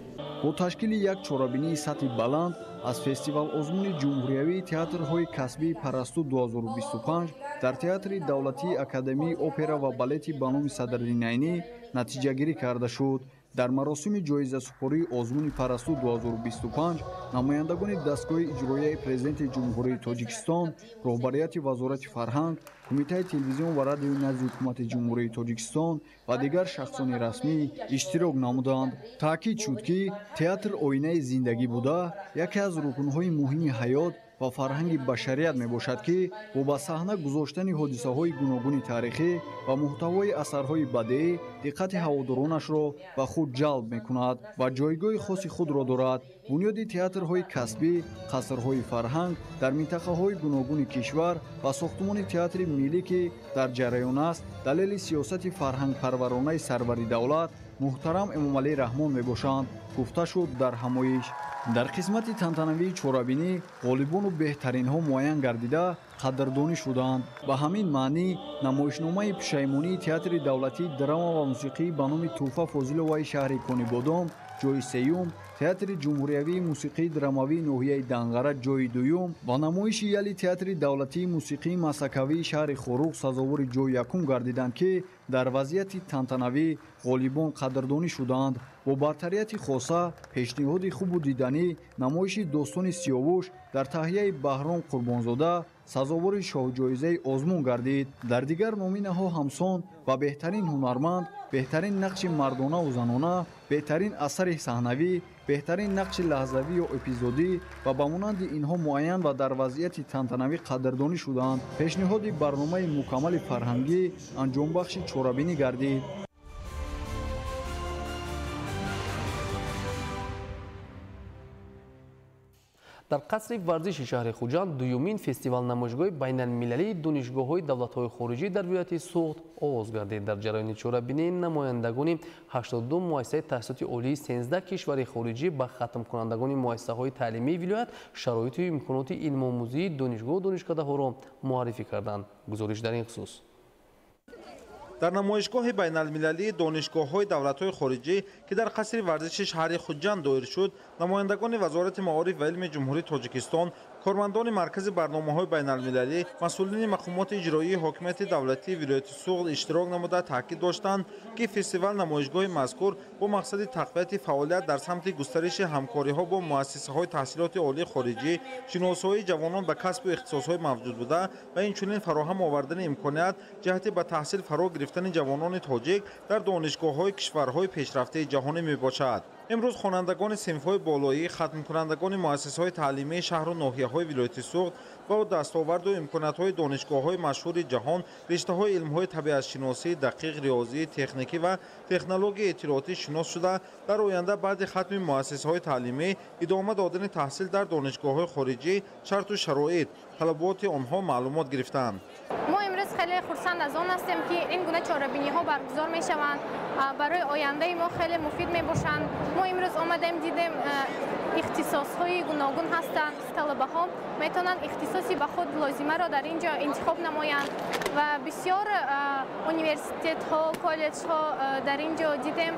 Бо ташкили як чорабинии сатҳи баланд аз фестивал-озмуни ҷумҳуриявии театрҳои касбии Парасту 2025 дар театри давлатии Академияи опера ва балети ба номи Садриддин Айнӣ натиҷагирӣ карда шуд. Дар маросими ҷоизасупории озмуни Парасту 2025 намояндагони дастгоҳи иҷроияи Президенти Ҷумҳурии Тоҷикистон, роҳбарияти Вазорати фарҳанг, Кумитаи телевизион ва радиои назди Ҳукумати Ҷумҳурии Тоҷикистон ва дигар шахсони расмӣ иштирок намуданд. Таъкид шуд, ки театр оинаи зиндагӣ буда, яке аз рукнҳои муҳими ҳаёт ва фарҳанги башарият мебошад, ки бо ба саҳна гузоштани ҳодисаҳои гуногуни таърихӣ ва муҳтавои асарҳои бадеӣ диққати ҳаводоронашро ба худ ҷалб мекунад ва ҷойгоҳи хоси худро дорад. Бунёди театрҳои касбӣ, қасрҳои фарҳанг дар минтақаҳои гуногуни кишвар ва сохтумони театри миллӣ, ки дар ҷараён аст, далели сиёсати фарҳангпарваронаи сарвари давлат муҳтарам Эмомалӣ Раҳмон мебошанд, гуфта шуд дар ҳамоиш. Дар қисмати тантанавии чорабинӣ ғолибону беҳтаринҳо муайян гардида қадрдонӣ шуданд. Ба ҳамин маънӣ намоишномаи пушаймонии театри давлатии драма ва мусиқӣ ба номи Тӯҳфа Фозиловаи шаҳри Конибодом ҷойи сеюм, театри ҷумҳуриявии мусиқии драмавии ноҳияи Данғара ҷойи дуюм ва намоиши яли театри давлатии мусиқии масакавии шаҳри Хоруғ сазовори ҷойи якум гардиданд, ки дар вазъияти тантанавӣ ғолибон қадрдонӣ шуданд. Бо бартарияти хоса, пешниҳоди хубу диданӣ намоиши достони Сиёвуш дар таҳияи Баҳром Қурбонзода сазовори шоҳҷоизаи озмун гардид. Дар дигар номинаҳо ҳамсон ба беҳтарин ҳунарманд, беҳтарин нақши мардонаву занона, беҳтарин асари саҳнавӣ, Беҳтарин нақши лаҳзавӣ ё эпизодӣ ва ба монанди инҳо муайян ва дар вазъияти тантанавӣ қадрдонӣ шуданд. Пешниҳоди барномаи мукаммали фарҳангӣ анҷомбахши чорабинӣ гардид. Дар қасри варзиши шаҳри Хуҷанд дуюмин фестивал намоишгоҳи байналмилалии донишгоҳҳои давлатҳои хориҷӣ дар вилояти Суғд оғоз гардид. Дар ҷараёни чорабинӣ намояндагони 82 муассисаи таҳсилоти олии 13 кишвари хориҷӣ ба хатмкунандагони муассисаҳои таълимии вилоят шароиту имконоти илмомӯзии донишгоҳу донишкадаҳоро муаррифӣ карданд. Гузориш дар ин хусус. Дар намоишгоҳи байналмилалии донишгоҳҳои давлатҳои хориҷӣ, ки дар қасри варзиши шаҳри Хуҷанд доир шуд, намояндагони Вазорати маориф ва илми Ҷумҳурии Тоҷикистон, кормандони Маркази барномаҳои байналмилалӣ, масъулини мақомоти иҷроии ҳокимияти давлатии вилояти Суғд иштирок намуда таъкид доштанд, ки фестивал намоишгоҳи мазкур бо мақсади тақвияти фаъолият дар самти густариши ҳамкориҳо бо муассисаҳои таҳсилоти олии хориҷӣ, шиносоии ҷавонон ба касбу ихтисосҳои мавҷуд буда ва инчунин фароҳам овардани имконият ҷиҳати ба таҳсил фаро гирифтани ҷавонони тоҷик дар донишгоҳҳои кишварҳои пешрафтаи ҷаҳонӣ мебошад. Имрӯз хонандагони синфҳои болоӣ, хатмкунандагони муассисаҳои таълимии шаҳру ноҳияҳои вилояти Суғд бо дастоварду имкониятҳои донишгоҳҳои машҳури ҷаҳон, риштаҳои илмҳои табиатшиносӣ, дақиқ, риёзӣ, техникӣ ва технологияи иттилоотӣ шинос шуда, дар оянда баъди хатми муассисаҳои таълимӣ идома додани таҳсил дар донишгоҳҳои хориҷӣ шарту шароит, талаботи онҳо маълумот гирифтанд. Мо имрӯз хеле хурсанд аз он ҳастем, ки ин гуна чорабиниҳо баргузор мешаванд, барои ояндаи мо хеле муфид мебошанд. Мо имрӯз омадем, дидем ихтисосҳои гуногун ҳастанд. Талабаҳо метавонанд ихтисоси ба худ лозимаро дар ин ҷо интихоб намоянд ва бисёр университетҳо, коллеҷҳо дар ин ҷо дидем,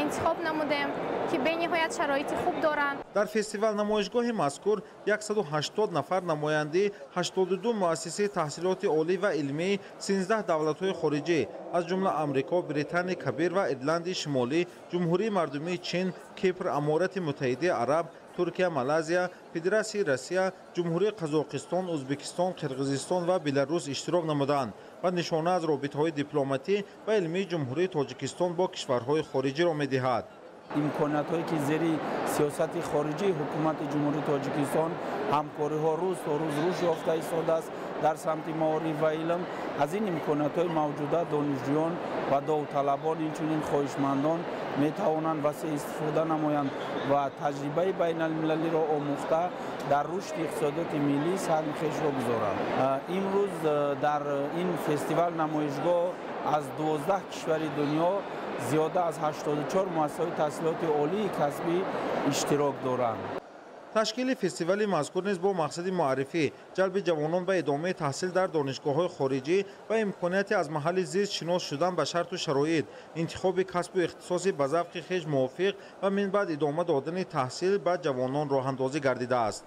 интихоб намудем, ки бениҳоят шароити хуб доранд. Дар фестивал намоишгоҳи мазкур 180 нафар намояндаи 82 муассисаи таҳсилоти олӣ ва илмии 13 давлатҳои хориҷӣ, аз ҷумла Амрико, Британияи Кабир ва Ирландияи Шимолӣ, Ҷумҳурии Мардумии Чин, Кипр, Аморати Муттаҳидаи Араб, Туркия, Малайзия, Федератсияи Россия, Ҷумҳурии Қазоқистон, Ӯзбекистон, Қирғизистон ва Беларус иштирок намуданд ва нишона аз робитаҳои дипломатӣ ва илмии Ҷумҳурии Тоҷикистон бо кишварҳои хориҷиро медиҳад. Имкониятҳое ки зери сиёсати хориҷии ҳукумати Ҷумҳурии Тоҷикистон ҳамкориҳо рӯз то рӯз рушд ёфта истодааст дар самти маориф ва илм, аз ин имкониятҳои мавҷуда донишҷӯён ва довталабон, инчунин хоҳишмандон метавонанд васеъ истифода намоянд ва таҷрибаи байналмилалиро омӯхта дар рушди иқтисодиёти миллӣ саҳми хешро гузоранд. Имрӯз дар ин фестивал намоишгоҳ аз 12 кишвари дунё зиёда аз 84 муассисаҳои таҳсилоти олии касбӣ иштирок доранд. Ташкили фестивали мазкур низ бо мақсади муаррифӣ, ҷалби ҷавонон ба идомаи таҳсил дар донишгоҳҳои хориҷӣ ва имконияти аз маҳалли зист шинос шудан ба шарту шароит, интихоби касбу ихтисоси ба завқи хеш мувофиқ ва минбаъд идома додани таҳсил ба ҷавонон роҳандозӣ гардидааст.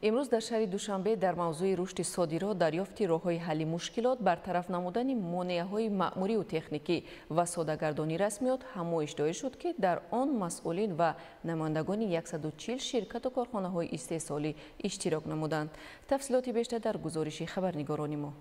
Имрӯз дар шаҳри Душанбе дар мавзӯи рушди содирот, дарёфти роҳҳои ҳалли мушкилот, бартараф намудани монеаҳои маъмуриву техникӣ ва содагардонии расмиёт ҳамоиш доир шуд, ки дар он масъулин ва намояндагони 140 ширкату корхонаҳои истеҳсолӣ иштирок намуданд. Тафсилоти бештар дар гузориши хабарнигорони мо.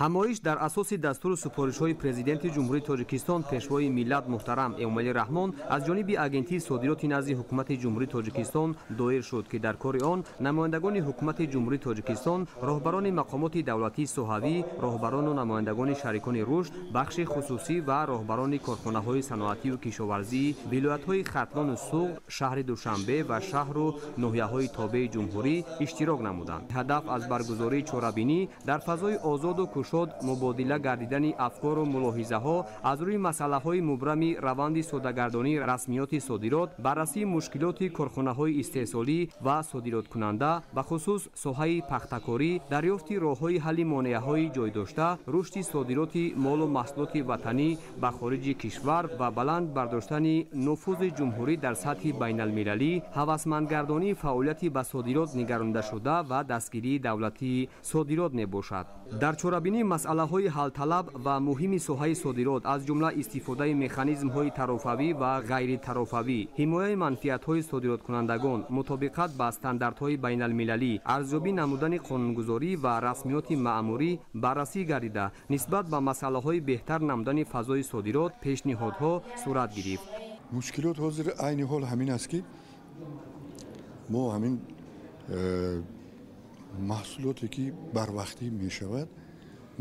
Ҳамоиш дар асоси дастуру супоришҳои Президенти Ҷумҳурии Тоҷикистон, Пешвои миллат муҳтарам Эмомалӣ Раҳмон аз ҷониби Агентии содироти назди Ҳукумати Ҷумҳурии Тоҷикистон доир шуд, ки дар кори он намояндагони Ҳукумати Ҷумҳурии Тоҷикистон, роҳбарони мақомоти давлатии соҳавӣ, роҳбарону намояндагони шарикони рушд, бахши хусусӣ ва роҳбарони корхонаҳои саноатию кишоварзии вилоятҳои Хатлону Суғд, шаҳри Душанбе ва шаҳру ноҳияҳои тобеи ҷумҳурӣ иштирок намуданд. Ҳадаф аз баргузории чорабинӣ дар фазои озоду кушод мубодила гардидани афкору мулоҳизаҳо аз рӯи масъалаҳои мубрами раванди содагардонии расмиёти содирот, баррасии мушкилоти корхонаҳои истеҳсолӣ ва содироткунанда, бахусус соҳаи пахтакорӣ, дарёфти роҳҳои ҳалли монеаҳои ҷойдошта, рушди содироти молу маҳсулоти ватанӣ ба хориҷи кишвар ва баланд бардоштани нуфузи ҷумҳурӣ дар сатҳи байналмилалӣ, ҳавасмандгардонии фаъолияти ба содирот нигарондашуда ва дастгирии давлатии содирот мебошад. Дар чорабинӣ Инчунин масъалаҳои ҳалталаб ва муҳими соҳаи содирот, аз ҷумла истифодаи механизмҳои тарофавӣ ва ғайритарофавӣ, ҳимояи манфиатҳои содироткунандагон, мутобиқат ба стандартҳои байналмилалӣ, арзёбӣ намудани қонунгузорӣ ва расмиёти маъмурӣ баррасӣ гардида, нисбат ба масъалаҳои беҳтар намудани фазои содирот пешниҳодҳо сурат гирифт. Мушкилот ҳозир айни ҳол ҳамин аст, ки мо ҳамин маҳсулоте ки барвақтӣ мешавад,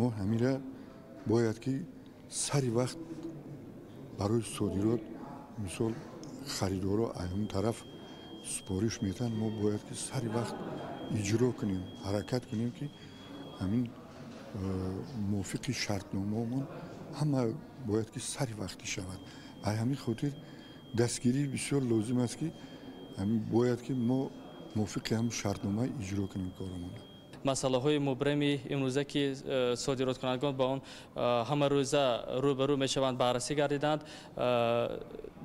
мо ҳамира бояд ки сари вақт барои содирот, мисол харидоро аз он тараф супориш метаҳанд, мо бояд ки сари вақт иҷро кунем, ҳаракат кунем, ки ҳамин мувофиқи шартномаомон ҳама бояд ки сари вақтӣ шавад. Аз ҳамин хотир дастгирӣ бисёр лозим аст, ки бояд ки мо мувофиқи ҳам шартнома иҷро кунем коромонро. Масъалаҳои мубрами имрӯза, ки содироткунандагон ба он ҳамарӯза рӯбарӯ мешаванд, баррасӣ гардиданд.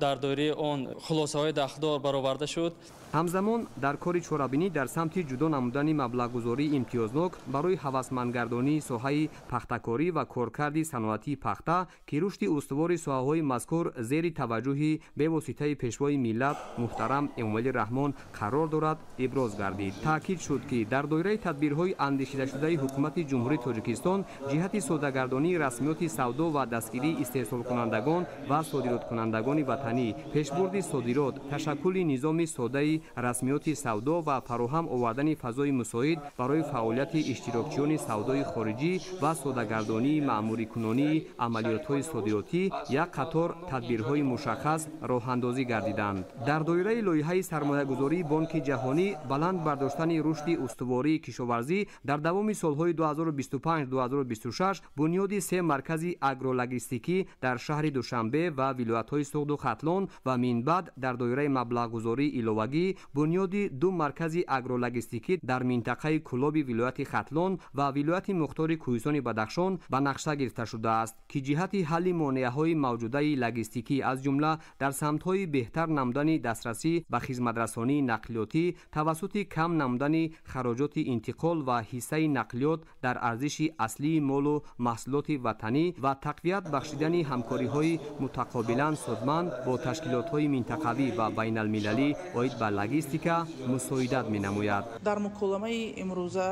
Дар доираи он хулосаҳои дахлдор бароварда шуд. Ҳамзамон дар кори чорабинӣ дар самти ҷудо намудани маблағгузории имтиёзнок барои ҳавасмандгардонии соҳаи пахтакорӣ ва коркарди саноатии пахта, ки рушди устувори соҳаҳои мазкур зери таваҷҷӯҳи бевоситаи Пешвои миллат муҳтарам Эмомалӣ Раҳмон қарор дорад, иброз гардид. Таъкид шуд, ки дар доираи тадбирҳои андешидашудаи Ҳукумати Ҷумҳурии Тоҷикистон ҷиҳати соддагардонии расмиёти савдо ва дастгирии истеҳсолкунандагон ва содироткунандагони ватанӣ, пешбурди содирот, ташаккули низоми содаи расмиёти савдо ва фароҳам овардани фазои мусоид барои фаъолияти иштирокчиёни савдои хориҷӣ ва соддагардонии маъмурикунонии амалиётҳои содиротӣ як қатор тадбирҳои мушаххас роҳандозӣ гардиданд. Дар доираи лоиҳаи сармоягузории Бонки Ҷаҳонӣ баланд бардоштани рушди устувории кишоварзӣ дар давоми солҳои 2025-2026 бунёди се маркази агрологистикӣ дар шаҳри Душанбе ва вилоятҳои Суғду Хатлон ва минбаъд дар доираи маблағгузории иловагӣ бунёди ду маркази агрологистикӣ дар минтақаи Кӯлоби вилояти Хатлон ва вилояти Мухтори Кӯҳистони Бадахшон ба нақша гирифта шудааст, ки ҷиҳати ҳалли монеаҳои мавҷудаи логистикӣ, аз ҷумла дар самтҳои беҳтар намудани дастрасӣ ба хизматрасонии нақлиётӣ тавассути кам намудани хароҷоти интиқол ва ҳиссаи нақлиёт дар арзиши аслии молу маҳсулоти ватанӣ ва тақвият бахшидани ҳамкориҳои мутақобилан судманд бо ташкилотҳои минтақавӣ ва байналмилалӣ оид ба логистика мусоидат менамояд. Дар муколамаи имрӯза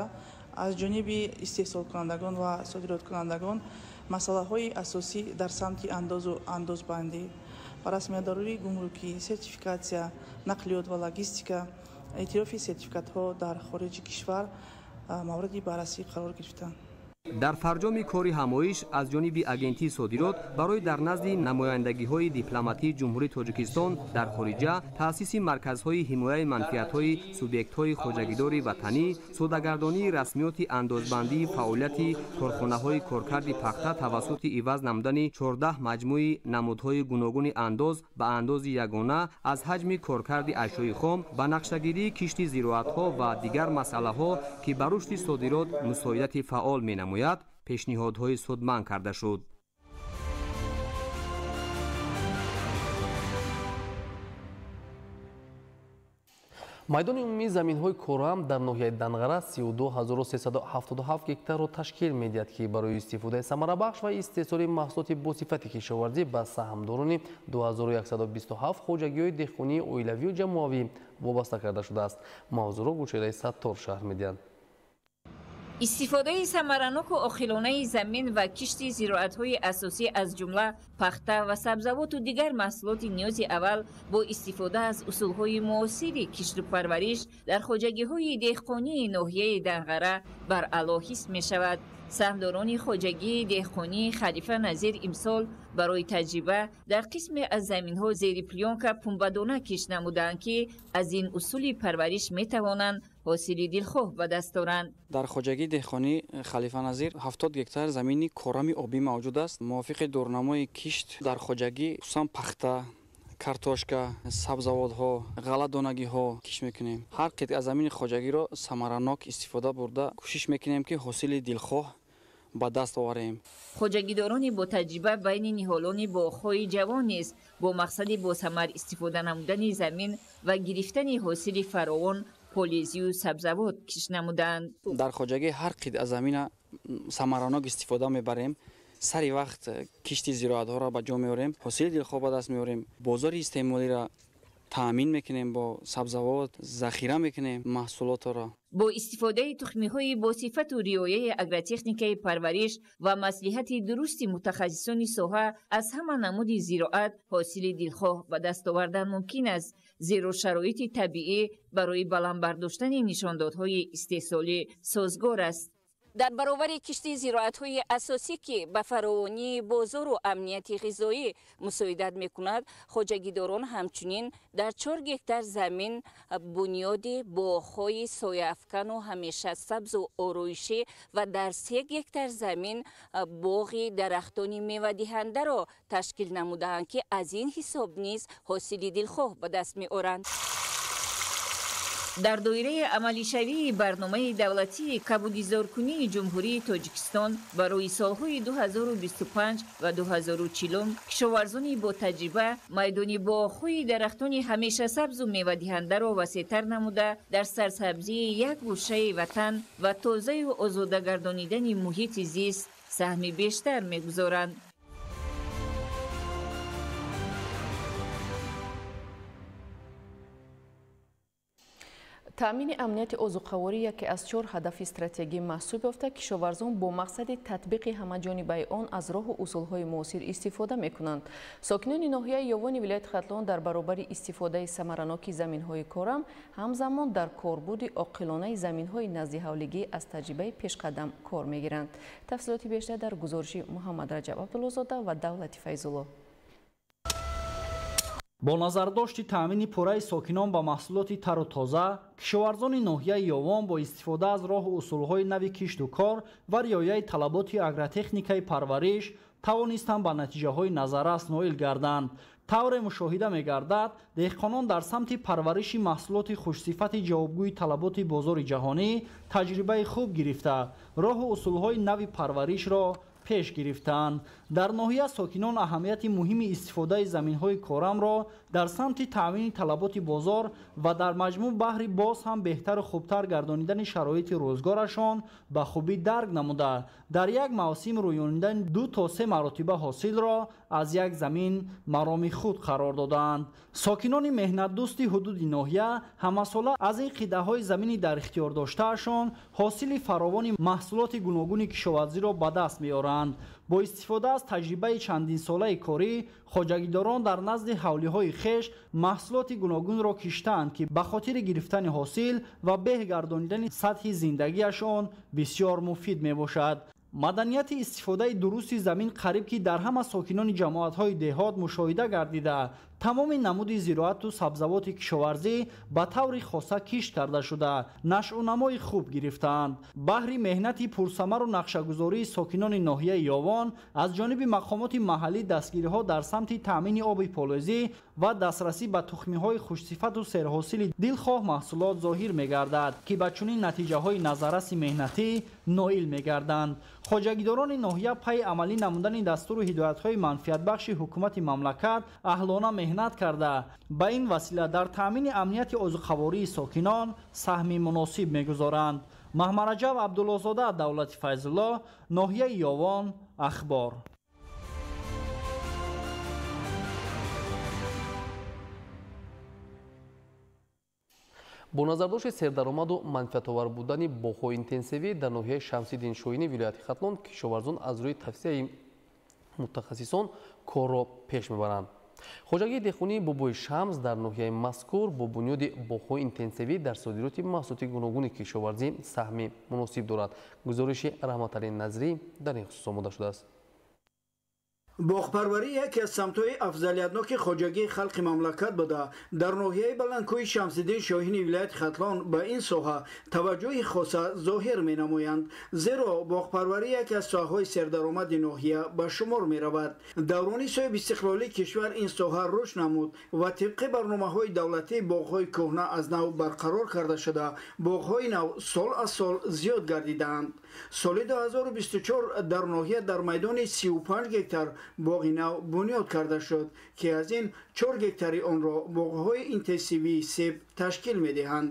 аз ҷониби истеҳсолкунандагон ва содироткунандагон масъалаҳои асосӣ дар самти андозу андозбандӣ, расмиятдории гумрукӣ, сертификатсия, нақлиёт ва логистика, эътирофи сертификатҳо дар хориҷи кишвар мавриди баррасӣ қарор гирифтанд. Дар фарҷоми кори ҳамоиш аз ҷониби Агентии содирот барои дар назди намояндагиҳои дипломатии Ҷумҳурии Тоҷикистон дар хориҷа таъсиси марказҳои ҳимояи манфиатҳои субъектҳои хоҷагидори ватанӣ, соддагардонии расмиёти андозбандии фаъолияти корхонаҳои коркарди пахта тавассути иваз намудани 14 маҷмӯи намудҳои гуногуни андоз ба андози ягона аз ҳаҷми коркарди ашёи хом, ба нақшагирии кишти зироатҳо ва дигар масъалаҳо, ки ба рушди содирот мусоидати фаъол менамояд, пешниҳодҳои судманд карда шуд. Майдони умумии заминҳои корам дар ноҳияи Данғара 32377 гектарро ташкил медиҳад, ки барои истифодаи самарабахш ва истеҳсоли маҳсулоти босифати кишоварзӣ ба саҳмдорони 2127 хоҷагиҳои деҳқонии оилавию ҷамоавӣ вобаста карда шудааст. Мавзӯъро Гулчеҳраи Саттор шарҳ медиҳад. Истифодаи самараноку оқилонаи замин ва кишти зироатҳои асосӣ, аз ҷумла пахта ва сабзавоту дигар маҳсулоти ниёзи аввал бо истифода аз усулҳои муосири кишту парвариш дар хоҷагиҳои деҳқонии ноҳияи Данғара баръало ҳис мешавад. Саҳмдорони хоҷагии деҳқонии Халифа Назир имсол барои таҷриба дар қисме аз заминҳо зери плёнка пунбадона кишт намуданд, ки аз ин усули парвариш метавонанд ҳосили дилхоҳ ба даст оранд. Дар хоҷагии деҳқонии Халифа Назир 70 гектар замини корами обӣ мавҷуд аст. Мувофиқи дурнамои кишт дар хоҷагӣ хусусан пахта, картошка, сабзавотҳо, ғалладонагиҳо кишт мекунем. Ҳар қитъа аз замини хоҷагиро самаранок истифода бурда кӯшиш мекунем, ки ҳосили дилхоҳ ба даст оварем. Хоҷагидорони бо таҷриба байни ниҳолони боғҳои ҷавон низ бо мақсади босамар истифода намудани замин ва гирифтани ҳосили фаровон полезию сабзавот кишт намуданд. Дар хоҷагӣ ҳар қитъа замина Самаранок истифода мебарем, сари вақт кишти зироатҳоро ба ҷо меорем, ҳосили дилхоҳ ба даст меорем, бозори истеъмолиро таъмин мекунем бо сабзавот, захира мекунем маҳсулотро. Бо истифодаи тухмиҳои босифату риояи агротехникаи парвариш ва маслиҳати дурусти мутахассисони соҳа аз ҳама намуди зироат ҳосили дилхоҳ ба даст овардан мумкин аст, зеро шароити табиӣ барои баланд бардоштани нишондодҳои истеҳсолӣ созгор аст. Дар баробари кишти зироатҳои асосӣ, ки ба фаровонии бозору амнияти ғизоӣ мусоидат мекунад, хоҷагидорон ҳамчунин дар 4 гектар замин бунёди боғҳои сояафкану ҳамеша сабзу ороишӣ ва дар 3 гектар замин боғи дарахтони мевадиҳандаро ташкил намудаанд, ки аз ин ҳисоб низ ҳосили дилхоҳ ба даст меоранд. Дар доираи амалишавии барномаи давлатии кабудизоркунии Ҷумҳурии Тоҷикистон барои солҳои 2025 ва 2040 кишоварзони ботаҷриба майдони боғҳои дарахтони ҳамешасабзу мевадиҳандаро васеътар намуда, дар сарсабзии як гӯшаи ватан ва тозаю озода гардонидани муҳити зист саҳми бештар мегузоранд. Таъмини амнияти озуқаворӣ яке аз 4 ҳадафи стратегӣ маҳсуб ёфта, кишоварзон бо мақсади татбиқи ҳамаҷонибаи он аз роҳу усулҳои муосир истифода мекунанд. Сокинони ноҳияи Ёвони вилояти Хатлон дар баробари истифодаи самараноки заминҳои корам, ҳамзамон дар корбурди оқилонаи заминҳои наздиҳавлигӣ аз таҷрибаи пешқадам кор мегиранд. Тафсилоти бештар дар гузориши Муҳаммад Раҷаб Абдуллозода ва Давлати Файзулло. Бо назардошти таъмини пурраи сокинон ба маҳсулоти тару тоза, кишоварзони ноҳияи Ёвон бо истифода аз роҳу усулҳои нави кишту кор ва риояи талаботи агротехникаи парвариш тавонистанд ба натиҷаҳои назаррас ноил гарданд. Тавре мушоҳида мегардад, деҳқонон дар самти парвариши маҳсулоти хушсифати ҷавобгӯи талаботи бозори ҷаҳонӣ таҷрибаи хуб гирифта, роҳу усулҳои нави парваришро пеш гирифтаанд. Дар ноҳия сокинон аҳамияти муҳими истифодаи заминҳои корамро дар самти таъмини талаботи бозор ва дар маҷмӯъ баҳри боз ҳам беҳтару хубтар гардонидани шароити рӯзгорашон ба хубӣ дарк намуда, дар як мавсим рӯёнидани 2 то 3 маротиба ҳосилро аз як замин мароми худ қарор додаанд. Сокинони меҳнатдӯсти ҳудуди ноҳия ҳамасола аз ин қитъаҳои замини дар ихтиёр доштаашон ҳосили фаровони маҳсулоти гуногуни кишоварзиро ба даст меоранд. Бо истифода аз таҷрибаи чандинсолаи корӣ, хоҷагидорон дар назди ҳавлиҳои хеш маҳсулоти гуногунро киштаанд, ки ба хотири гирифтани ҳосил ва беҳ гардонидани сатҳи зиндагиашон бисёр муфид мебошад. Маданияти истифодаи дурусти замин қариб ки дар ҳама сокинони ҷамоатҳои деҳот мушоҳида гардида, тамоми намуди зироату сабзавоти кишоварзӣ ба таври хоса кишт карда шуда, нашъунамои хуб гирифтаанд. Баҳри меҳнати пурсамару нақшагузории сокинони ноҳияи Ёвон аз ҷониби мақомоти маҳаллӣ дастгириҳо дар самти таъмини оби полезӣ ва дастрасӣ ба тухмиҳои хушсифату серҳосили дилхоҳ маҳсулот зоҳир мегардад, ки ба чунин натиҷаҳои назарраси меҳнатӣ ноил мегарданд. Хоҷагидорони ноҳия пайи амалӣ намудани дастуру ҳидоятҳои манфиатбахши ҳукумати мамлакат аҳлона меҳнат карда, ба ин васила дар таъмини амнияти озуқавории сокинон саҳми муносиб мегузоранд. Маҳмараҷаб Абдуллозода, Давлати Файзулло, ноҳияи Ёвон, Ахбор. Бо назардошти сердаромаду манфиатовар будани боғҳои интенсивӣ дар ноҳияи Шамсиддин Шоҳини вилояти Хатлон кишоварзон аз рӯи тавсияи мутахассисон корро пеш мебаранд. Хоҷагии деҳқонии Бобои Шамс дар ноҳияи мазкур бо бунёди боғҳои интенсивӣ дар содироти маҳсулоти гуногуни кишоварзӣ саҳми муносиб дорад. Гузориши Раҳматалӣ Назрӣ дар ин хусус омода шудааст. Боғпарварӣ яке аз самтҳои афзалиятноки хоҷагии халқи мамлакат буда, дар ноҳияи баландкӯҳи Шамсиддин Шоҳини вилояти Хатлон ба ин соҳа таваҷҷӯҳи хоса зоҳир менамоянд, зеро боғпарварӣ яке аз соҳаҳои сердаромади ноҳия ба шумор меравад. Даврони соҳибистиқлолии кишвар ин соҳа рушд намуд ва тибқи барномаҳои давлатӣ боғҳои кӯҳна аз нав барқарор карда шуда, боғҳои нав сол аз сол зиёд гардидаанд. Соли 2024 дар ноҳия дар майдони 35 гектар боғи нав бунёд карда шуд, ки аз ин 4 гектари онро боғҳои интенсивии себ ташкил медиҳанд.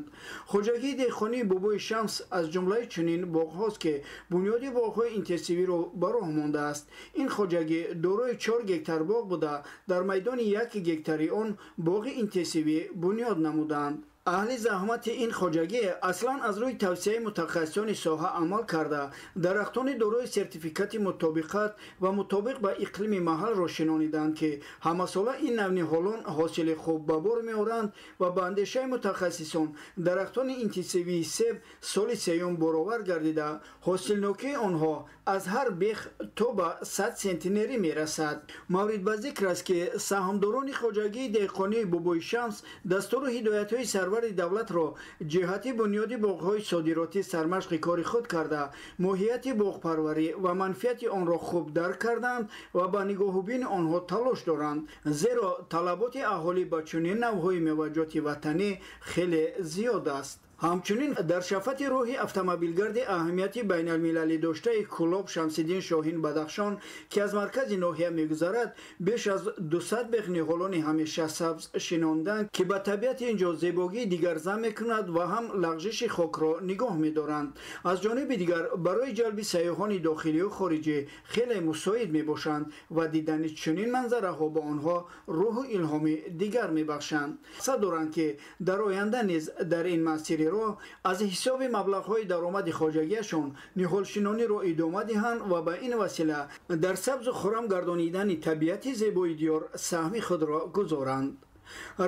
Хоҷагии деҳқонии Бобои Шамс аз ҷумлаи чунин боғҳост, ки бунёди боғҳои интенсивиро ба роҳ мондааст. Ин хоҷагӣ дорои 4 гектар боғ буда, дар майдони 1 гектари он боғи интенсивӣ бунёд намуданд. Аҳли заҳмати ин хоҷагӣ аслан аз рӯи тавсияи мутахассисони соҳа амал карда, дарахтони дорои сертификати мутобиқат ва мутобиқ ба иқлими маҳалро шинониданд, ки ҳамасола ин нав ниҳолон ҳосили хуб ба бор меоранд ва ба андешаи мутахассисон дарахтони интенсивии себ соли сеюм баровар гардида, ҳосилнокии онҳо аз ҳар бех то ба 100 сентнерӣ мерасад. Маврид ба зикр аст, ки саҳмдорони хоҷагии деҳқонии Бобои Шамс дастуру ҳидоятҳои сарвари давлатро ҷиҳати бунёди боғҳои содиротӣ сармашқи кори худ карда, моҳияти боғпарварӣ ва манфиати онро хуб дарк карданд ва ба нигоҳубини онҳо талош доранд, зеро талаботи аҳолӣ ба чунин навъҳои меваҷоти ватанӣ хеле зиёд аст. Ҳамчунин дар шафати роҳи автомобилгарди аҳамияти байналмилалӣ доштаи Кӯлоб Шамсиддин Шоҳин Бадахшон, ки аз маркази ноҳия мегузарад, беш аз 200 бех ниҳолони ҳамеша сабз шинонданд, ки ба табиати ин ҷо зебогии дигар зам мекунад ва ҳам лағжиши хокро нигоҳ медоранд. Аз ҷониби дигар барои ҷалби сайёҳони дохилию хориҷӣ хеле мусоид мебошанд ва дидани чунин манзараҳо ба онҳо рӯҳу илҳоми дигар мебахшанд. Қасд доранд, ки дар оянда низ дар ин масири роҳ аз ҳисоби маблағҳои даромади хоҷагиашон ниҳолшинониро идома диҳанд ва ба ин васила дар сабзу хуррам гардонидани табиати зебои диёр саҳми худро гузоранд.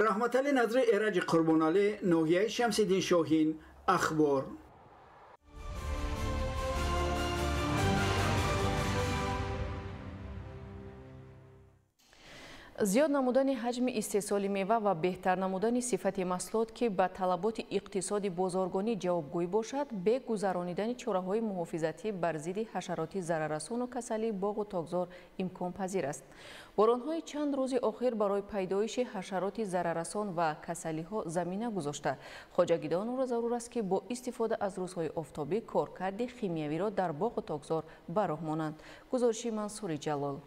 Раҳматалӣ Назри, Эраҷи Қурбоналӣ, ноҳияи Шамсиддин Шоҳин, Ахбор. Зиёд намудани ҳаҷми истеҳсоли мева ва беҳтар намудани сифати маҳсулот, ки ба талаботи иқтисоди бозоргонӣ ҷавобгӯй бошад, бе гузаронидани чораҳои муҳофизатӣ бар зидди ҳашароти зараррасону касалии боғу токзор имконпазир аст. Боронҳои чанд рӯзи охир барои пайдоиши ҳашароти зараррасон ва касалиҳо замина гузошта, хоҷагидононро зарур аст, ки бо истифода аз рӯзҳои офтобӣ коркарди химиявиро дар боғу токзор ба роҳ монанд. Гузориши Мансури Ҷалол.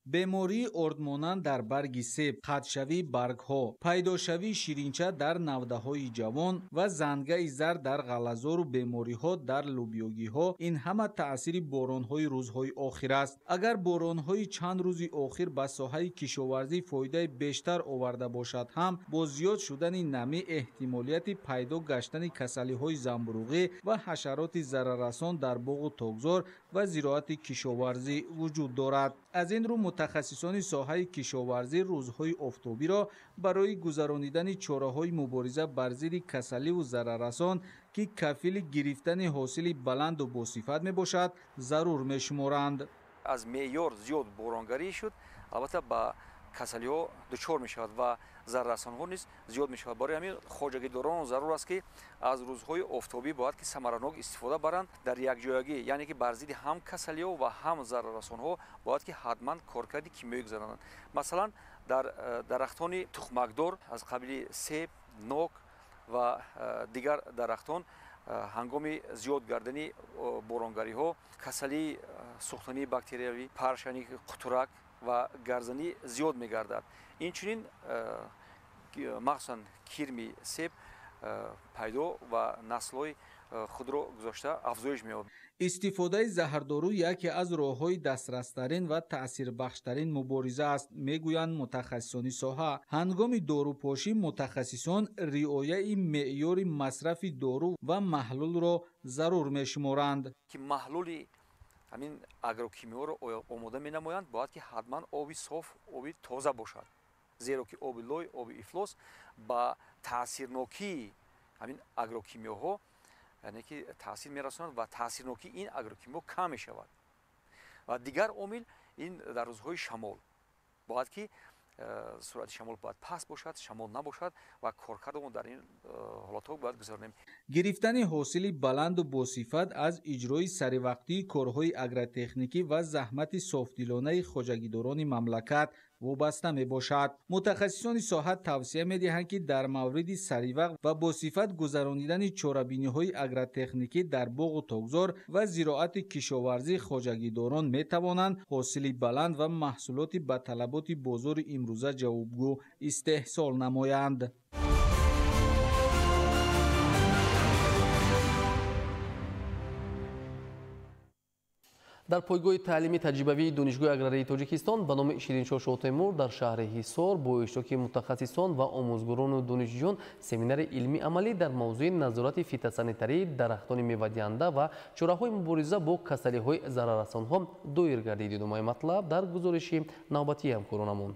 Бемории ордмонанд дар барги себ, қатъшавии баргҳо, пайдошавии ширинча дар навдаҳои ҷавон ва зангаи зар дар ғаллазору бемориҳо дар лӯбиёгиҳо ин ҳама таъсири боронҳои рӯзҳои охир аст. Агар боронҳои чанд рӯзи охир ба соҳаи кишоварзӣ фоидаи бештар оварда бошад ҳам, бо зиёд шудани намӣ эҳтимолияти пайдо гаштани касалиҳои замбуруғӣ ва ҳашароти зараррасон дар боғу токзор ва зироати кишоварзӣ вуҷуд дорад. Аз ин рӯ мутахассисони соҳаи кишоварзӣ рӯзҳои офтобиро барои гузаронидани чораҳои мубориза бар зидди касаливу зараррасон, ки кафили гирифтани ҳосили баланду босифат мебошад, зарур мешуморанд. Аз меъёр зиёд боронгарӣ шуд, албатта ба касалиҳо дучор мешавад ва зараррасонҳо низ зиёд мешавад. Барои ҳамин хоҷагидорон зарур аст, ки аз рӯзҳои офтобӣ бояд ки самаранок истифода баранд дар якҷоягӣ, яъне ки бар зидди ҳам касалиҳо ва ҳам зараррасонҳо бояд ки ҳатман коркарди кимиёвӣ гузаронанд. Масалан, дар дарахтони тухмакдор аз қабили себ, нок ва дигар дарахтон ҳангоми зиёд гардани боронгариҳо касалии сӯхтании бактериявӣ, паршани қутурак ва гарзанӣ зиёд мегардад. Инчунин махсусан кирми себ пайдо ва наслҳои худро гузошта афзоиш меёбад. Истифодаи заҳрдору яке аз роҳҳои дастрастарин ва таъсирбахштарин мубориза аст, мегӯянд мутахассисони соҳа. Ҳангоми дорупошӣ мутахассисон риояи меъёри масрафи дору ва маҳлулро зарур мешуморанд. Ки маҳлули ҳамин агрокимиёро омода менамоянд, бояд ки ҳатман оби соф, оби тоза бошад, зеро ки оби лой, оби ифлос ба таъсирнокии ҳамин агрокимиёҳо, яъне ки таъсир мерасонад ва таъсирнокии ин агрокимиё кам мешавад. Ва дигар омил ин дар рӯзҳои шамол бояд ки суръати шамол бояд паст бошад, шамол набошад ва коркард мо дар ин ҳолатҳо бояд гузаронем. Гирифтани ҳосили баланду босифат аз иҷрои саривақтии корҳои агротехникӣ ва заҳмати софдилонаи хоҷагидорони мамлакат вобаста мебошад. Мутахассисони соҳа тавсия медиҳанд, ки дар мавриди саривақт ва бо сифат гузаронидани чорабиниҳои агротехникӣ дар боғу токзор ва зироати кишоварзӣ хоҷагидорон метавонанд ҳосили баланд ва маҳсулоти ба талаботи бозори имрӯза ҷавобгӯ истеҳсол намоянд. Дар пойгоҳи таълими таҷрибавии Донишгоҳи аграрии Тоҷикистон ба номи Шириншоҳ Шоҳтемур дар шаҳри Ҳисор бо иштироки мутахассисон ва омӯзгорону донишҷӯён семинари илмӣ-амалӣ дар мавзӯи назорати фитосанитарии дарахтони мевадиҳанда ва чораҳои мубориза бо касалиҳои зараррасонҳо доир гардид. Идомаи матлаб дар гузориши навбатии ҳамкоронамон.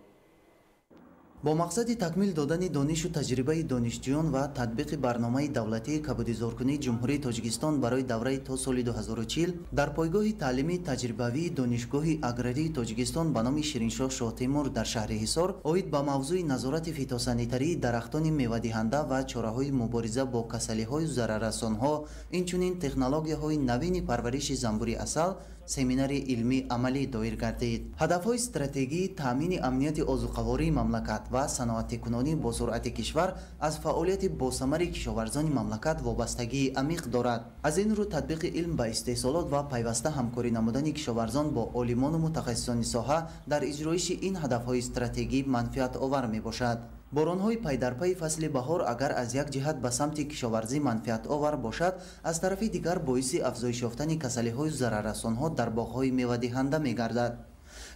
Бо мақсади такмил додани донишу таҷрибаи донишҷӯён ва татбиқи барномаи давлатии кабудизоркунии Ҷумҳурии Тоҷикистон барои давраи то соли 2040 дар пойгоҳи таълимии таҷрибавии Донишгоҳи аграрии Тоҷикистон ба номи Шириншоҳ Шоҳтемур дар шаҳри Ҳисор оид ба мавзӯи назорати фитосанитарии дарахтони мевадиҳанда ва чораҳои мубориза бо касалиҳою зараррасонҳо, инчунин технологияҳои навини парвариши занбури асал семинари илмӣ-амалӣ доир гардид. Ҳадафҳои стратегии таъмини амнияти озуқавории мамлакат ва саноатикунонӣ бо суръати кишвар аз фаъолияти босамари кишоварзони мамлакат вобастагии амиқ дорад. Аз ин рӯ татбиқи илм ба истеҳсолот ва пайваста ҳамкорӣ намудани кишоварзон бо олимону мутахассисони соҳа дар иҷроиши ин ҳадафҳои стратегӣ манфиатовар мебошад. Боронҳои пайдарпайи фасли баҳор агар аз як ҷиҳат ба самти кишоварзӣ манфиатовар бошад, аз тарафи дигар боиси афзоиш ёфтани касалиҳою зараррасонҳо дар боғҳои мевадиҳанда мегардад.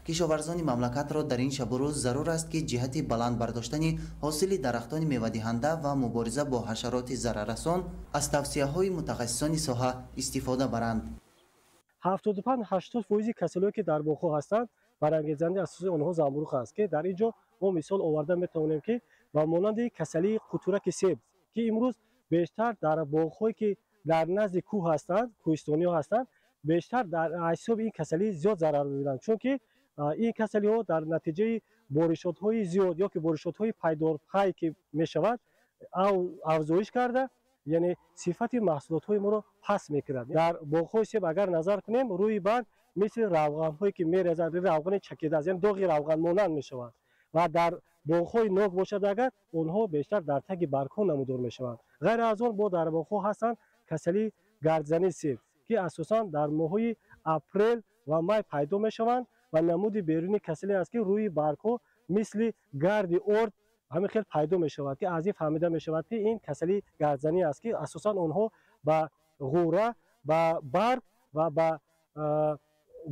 Кишоварзони мамлакатро дар ин шабу рӯз зарур аст, ки ҷиҳати баланд бардоштани ҳосили дарахтони мевадиҳанда ва мубориза бо ҳашароти зараррасон аз тавсияҳои мутахассисони соҳа истифода баранд. 75-80 фоизи касалиҳое ки дар боғҳо ҳастанд, барангезандаи асосии онҳо занбуруғ аст, ки дар ин ҷо мо мисол оварда метавонем, ки ба монанди касалии қутураки себ, ки имрӯз бештар дар боғҳое ки дар назди кӯҳ ҳастанд, кӯҳистониҳо ҳастанд, бештар дар ҳисоби ин касалӣ зиёд зарар мебинанд, чунки ин касалиҳо дар натиҷаи боришотҳои зиёд ё ки боришотҳои пайдорпай ки мешавад, афзоиш карда, яъне сифати маҳсулотҳои моро паст мекунад. Дар боғҳои себ агар назар кунем, рӯи барг мисли равғанҳое ки мерезанд, равғани чакида аст, яъне доғи равғанмонанд мешаванд. Ва дар боғҳои нок бошад агар, онҳо бештар дар таги баргҳо намудор мешаванд. Ғайр аз он бо дар боғҳо ҳастанд касалии гардзани себ, ки асосан дар моҳҳои апрел ва май пайдо мешаванд ва намуди берунии касале аст, ки рӯи баргҳо мисли гарди орд ҳамин хел пайдо мешавад, ки аз ин фаҳмида мешавад, ки ин касалии гардзанӣ аст, ки асосан онҳо ба ғӯра, ба барг ва ба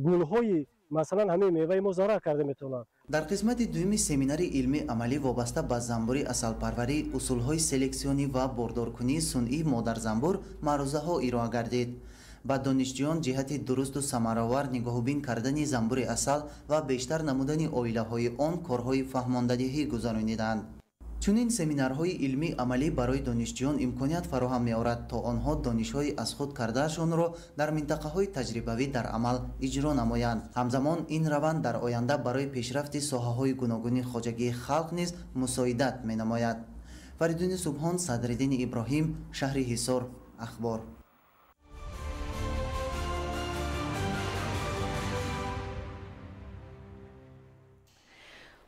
гулҳои масалан ҳамин меваи мо зарар карда метавонанд. Дар қисмати дуюми семинари илмӣ-амалӣ вобаста ба занбури асалпарварӣ, усулҳои селексионӣ ва бордоркунии сунъии модарзанбур маърузаҳо ироа гардид. Ба донишҷӯён ҷиҳати дурусту самаровар нигоҳубин кардани занбури асал ва бештар намудани оилаҳои он корҳои фаҳмондадиҳӣ гузарониданд. Чунин семинарҳои илмӣ-амалӣ барои донишҷӯён имконият фароҳам меорад, то онҳо донишҳои аз худ кардаашонро дар минтақаҳои таҷрибавӣ дар амал иҷро намоянд. Ҳамзамон ин раванд дар оянда барои пешрафти соҳаҳои гуногуни хоҷагии халқ низ мусоидат менамояд. Фаридуни Субҳон, Садриддини Иброҳим, шаҳри Ҳисор, Ахбор.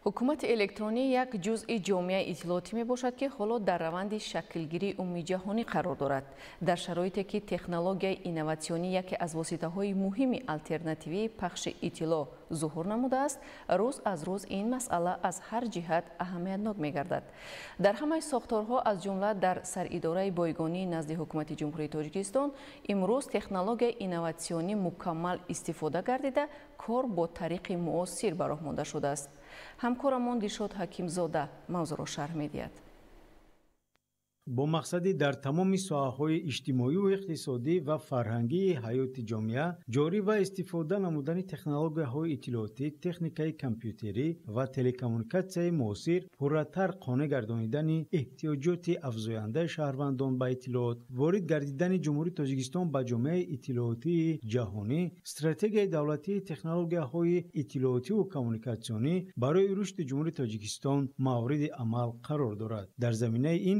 Ҳукумати электронӣ як ҷузъи ҷомеаи иттилоотӣ мебошад, ки ҳоло дар раванди шаклгирии умумиҷаҳонӣ қарор дорад. Дар шароите ки технологияи инноватсионӣ яке аз воситаҳои муҳими алтернативии пахши иттилоъ зуҳур намудааст, рӯз аз рӯз ин масъала аз ҳар ҷиҳат аҳамиятнок мегардад. Дар ҳамаи сохторҳо, аз ҷумла дар саридораи бойгонии назди Ҳукумати Ҷумҳурии Тоҷикистон, имрӯз технологияи инноватсионӣ мукаммал истифода гардида, кор бо тариқи муосир ба роҳ монда шудааст. Ҳамкорамон Дилшод Ҳакимзода мавзӯъро шарҳ медиҳад. Бо мақсади дар тамоми соҳаҳои иҷтимоию иқтисодӣ ва фарҳангии ҳаёти ҷомеа ҷорӣ ва истифода намудани технологияҳои иттилоотӣ, техникаи компютерӣ ва телекоммуникатсияи муосир, пурратар қонеъ гардонидани эҳтиёҷоти афзояндаи шаҳрвандон ба иттилоот, ворид гардидани Ҷумҳурии Тоҷикистон ба ҷомеаи иттилоотии ҷаҳонӣ, стратегияи давлатии технологияҳои иттилоотиву коммуникатсионӣ барои рушди Ҷумҳурии Тоҷикистон мавриди амал қарор дорад. Дар заминаи ин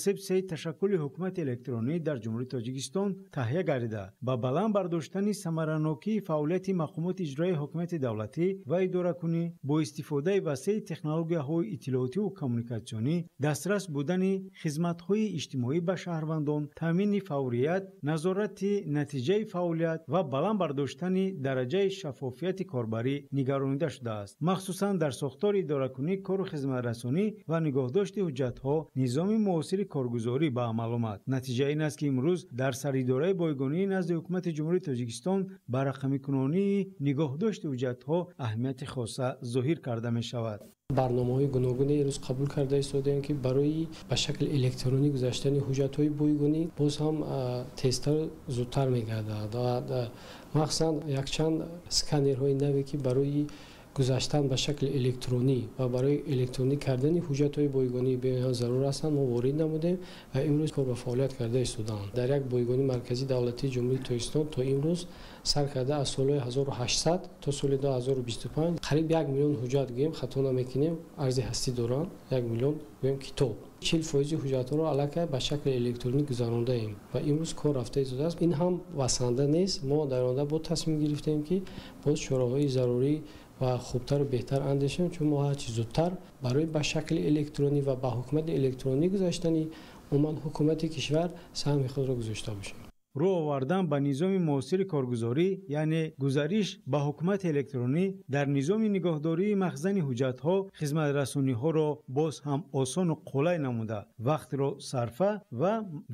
консепсияи ташаккули ҳукумати электронӣ дар Ҷумҳурии Тоҷикистон таҳия гардида, ба баланд бардоштани самаранокии фаъолияти мақомоти иҷроияи ҳокимияти давлатӣ ва идоракунӣ бо истифодаи васеи технологияҳои иттилоотиву коммуникатсионӣ, дастрас будани хизматҳои иҷтимоӣ ба шаҳрвандон, таъмини фаврият, назорати натиҷаи фаъолият ва баланд бардоштани дараҷаи шаффофияти корбарӣ нигаронида шудааст. Махсусан дар сохтори идоракунӣ, кору хизматрасонӣ ва нигоҳдошти ҳуҷҷатҳо низоми муосири коргузорӣ ба амал омад. Натиҷа ин аст, ки имрӯз дар саридораи бойгонии назди ҳукумати Ҷумҳурии Тоҷикистон ба рақамикунонии нигоҳдошти ҳуҷҷатҳо аҳамияти хоса зоҳир карда мешавад. Барномаҳои гуногуне имрӯз қабул карда истодаем, ки барои ба шакли электронӣ гузаштани ҳуҷҷатҳои бойгонӣ боз ҳам тезтар, зудтар мегардад ва махсусан якчанд сканерҳои наве, ки барои гузаштан ба шакли электронӣ ва барои электронӣ кардани ҳуҷҷатҳои бойгонӣ бениҳоят зарур ҳастанд, мо ворид намудем ва имрӯз кор ба фаъолият карда истодаанд. Дар як бойгонии марказии давлатии Ҷумҳурии Тоҷикистон то имрӯз сар карда аз солҳои 1800 то соли 2025 қариб 1 миллион ҳуҷҷат, гӯем хато намекунем, арзи ҳастӣ доранд, 1 миллион гӯем китоб. 40% ҳуҷҷатҳоро аллакай ба шакли электронӣ гузарондаем ва имрӯз кор рафта истодааст. Ин ҳам басанда нест. Мо дар оянда бо тасмим гирифтем, ки боз чораҳои зарурӣ ва хубтару беҳтар андешем, чун мо ҳарчи зудтар барои ба шакли электронӣ ва ба ҳукумати электронӣ гузаштани умуман ҳукумати кишвар саҳми худро гузошта бошем. Рӯ овардан ба низоми муосири коргузорӣ, яъне гузариш ба ҳукумати электронӣ дар низоми нигоҳдории махзани ҳуҷҷатҳо хизматрасониҳоро боз ҳам осону қулай намуда, вақтро сарфа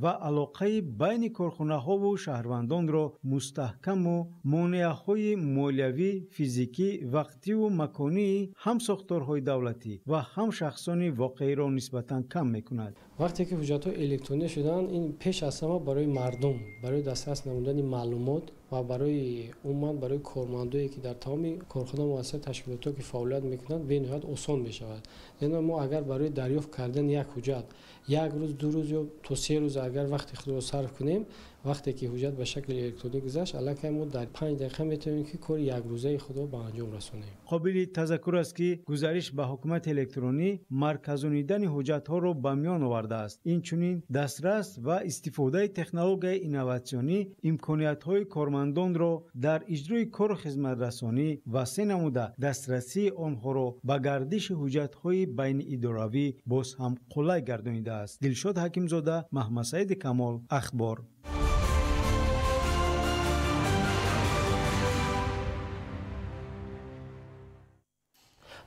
ва алоқаи байни корхонаҳову шаҳрвандонро мустаҳкаму монеаҳои молиявӣ, физикӣ, вақтиву маконии ҳам сохторҳои давлатӣ ва ҳам шахсони воқеиро нисбатан кам мекунад. Вақте ки ҳуҷҷатҳо электронӣ шуданд, ин пеш аз ҳама барои мардум, барои дастрас намудани маълумот ва барои умуман барои кормандое, ки дар тамоми корхона, муассиса, ташкилотҳо ки фаъолият мекунанд, бениҳоят осон мешавад. Яъне мо агар барои дарёфт кардани як ҳуҷҷат як рӯз, 2 рӯз ё то 3 рӯз агар вақти худро сарф кунем, вақте ки ҳуҷҷат ба шакли электронӣ гузашт, аллакай мо дар 5 дақиқа метавонем, ки кори якрӯзаи худро ба анҷом расонем. Қобили тазаккур аст, ки гузариш ба ҳукумати электронӣ марказонидани ҳуҷҷатҳоро ба миён овардааст. Инчунин дастрас ва истифодаи технологияи инноватсионӣ имкониятҳои кормандонро дар иҷрои кору хизматрасонӣ васеъ намуда, дастрасии онҳоро ба гардиши ҳуҷҷатҳои байниидоравӣ боз ҳам қулай гардонидааст. Дилшод Ҳакимзода, Маҳмадсаиди Камол, Ахбор.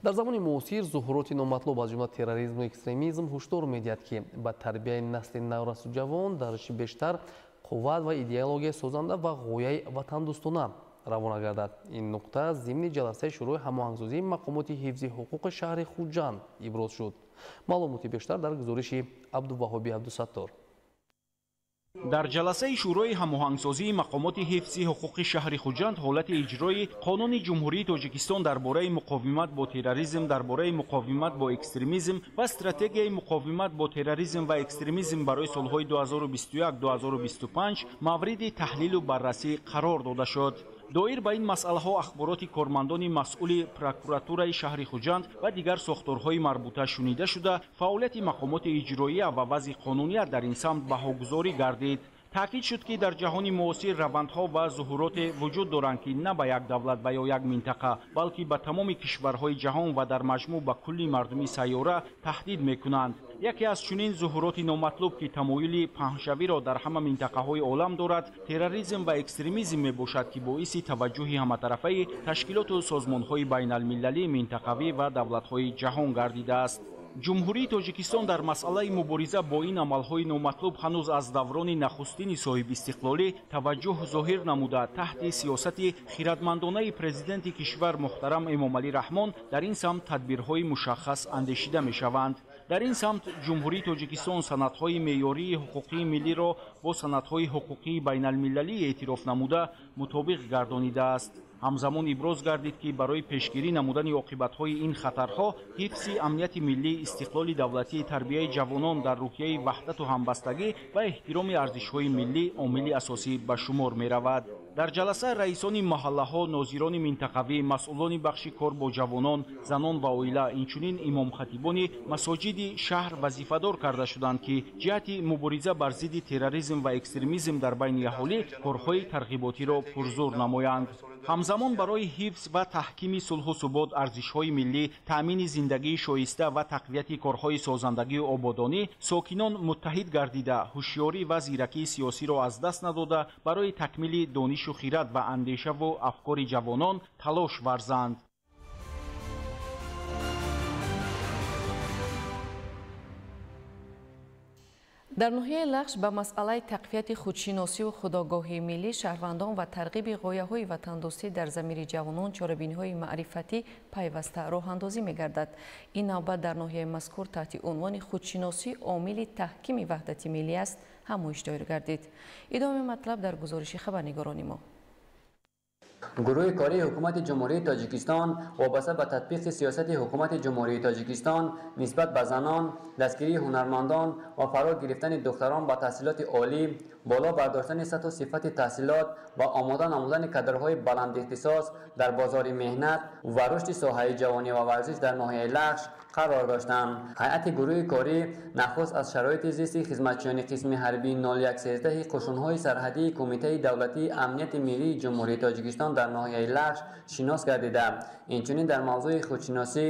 Дар замони муосир зуҳуроти номатлуб аз ҷумла терроризму экстремизм ҳушдор медиҳад, ки ба тарбияи насли наврасу ҷавон дарши бештар қувват ва идеологияи созанда ва ғояи ватандӯстона равона гардад. Ин нуқта зимни ҷаласаи шӯрои ҳамоҳангсозии мақомоти ҳифзи ҳуқуқи шаҳри Хуҷанд иброз шуд. Маълумоти бештар дар гузориши Абдуваҳоби Абдусаттор. Дар ҷаласаи шӯрои ҳамоҳангсозии мақомоти ҳифзи ҳуқуқи шаҳри Хуҷанд ҳолати иҷрои қонуни Ҷумҳурии Тоҷикистон дар бораи муқовимат бо терроризм, дар бораи муқовимат бо экстремизм ва стратегияи муқовимат бо терроризм ва экстремизм барои солҳои 2021-2025 мавриди таҳлилу баррасӣ қарор дода шуд. Доир ба ин масъалаҳо ахбороти кормандони масъули прокуратураи шаҳри Хуҷанд ва дигар сохторҳои марбута шунида шуда, фаъолияти мақомоти иҷроия ва вазъи қонуният дар ин самт баҳогузорӣ гардид. Таъкид шуд, ки дар ҷаҳони муосир равандҳо ва зуҳуроте вуҷуд доранд, ки на ба як давлат ва ё як минтақа, балки ба тамоми кишварҳои ҷаҳон ва дар маҷмӯъ ба кулли мардуми сайёра таҳдид мекунанд. Яке аз чунин зуҳуроти номатлуб, ки тамоюли паҳншавиро дар ҳама минтақаҳои олам дорад, терроризм ва экстремизм мебошад, ки боиси таваҷҷӯҳи ҳаматарафаи ташкилоту созмонҳои байналмилалӣ, минтақавӣ ва давлатҳои ҷаҳон гардидааст. Ҷумҳурии Тоҷикистон дар масъалаи мубориза бо ин амалҳои номатлуб ҳанӯз аз даврони нахустини соҳибистиқлолӣ таваҷҷӯҳ зоҳир намуда, таҳти сиёсати хиратмандонаи президенти кишвар муҳтарам Эмомалӣ Раҳмон дар ин самт тадбирҳои мушаххас андешида мешаванд. Дар ин самт Ҷумҳурии Тоҷикистон санадҳои меъёрии ҳуқуқии миллиро бо санадҳои ҳуқуқии байналмилалӣ эътироф намуда мутобиқ гардонидааст. Ҳамзамон иброз гардид, ки барои пешгирӣ намудани оқибатҳои ин хатарҳо, ҳифзи амнияти миллӣ, истиқлоли давлатӣ, тарбияи ҷавонон дар рӯҳияи ваҳдату ҳамбастагӣ ва эҳтироми арзишҳои миллӣ омили асосӣ ба шумор меравад. Дар ҷаласа раисони маҳаллаҳо, нозирони минтақавӣ, масъулони бахши кор бо ҷавонон, занон ва оила, инчунин имомхатибони масоҷиди шаҳр вазифадор карда шуданд, ки ҷиҳати мубориза бар зидди терроризм ва экстремизм дар байни аҳолӣ корҳои тарғиботиро пурзур намоянд. Ҳамзамон барои ҳифз ва таҳкими сулҳу субот, арзишҳои миллӣ, таъмини зиндагии шоиста ва тақвияти корҳои созандагию ободонӣ сокинон муттаҳид гардида, ҳушёрӣ ва зиракии сиёсиро аз даст надода, барои такмили донишу хирад ва андешаву афкори ҷавонон талош варзанд. Дар ноҳияи Лахш ба масъалаи тақвияти худшиносию худогоҳии миллӣ шаҳрвандон ва тарғиби ғояҳои ватандӯстӣ дар замири ҷавонон чорабиниҳои маърифатӣ пайваста роҳандозӣ мегардад. Ин навбат дар ноҳияи мазкур таҳти унвони худшиносӣ омили таҳкими ваҳдати миллӣ аст ҳамоиш доир гардид. Идомаи матлаб дар гузориши хабарнигорони мо. Гурӯҳи кории ҳукумати Ҷумҳурии Тоҷикистон вобаста ба татбиқи сиёсати ҳукумати Ҷумҳурии Тоҷикистон нисбат ба занон, дастгирии ҳунармандон ва фаро гирифтани духтарон ба таҳсилоти олӣ, боло бардоштани сатҳу сифати таҳсилот ва омода намудани кадрҳои баландихтисос дар бозори меҳнат ва рушди соҳаи ҷавонӣ ва варзиш дар ноҳияи Лахш қарор доштанд. Ҳайати гурӯҳи корӣ нахуст аз шароити зисти хизматчиёни қисми ҳарбии 0113 қушунҳои сарҳадии Кумитаи давлатии амнияти миллии Ҷумҳурии Тоҷикистон дар ноҳияи Лахш шинос гардида, инчунин дар мавзӯи худшиносӣ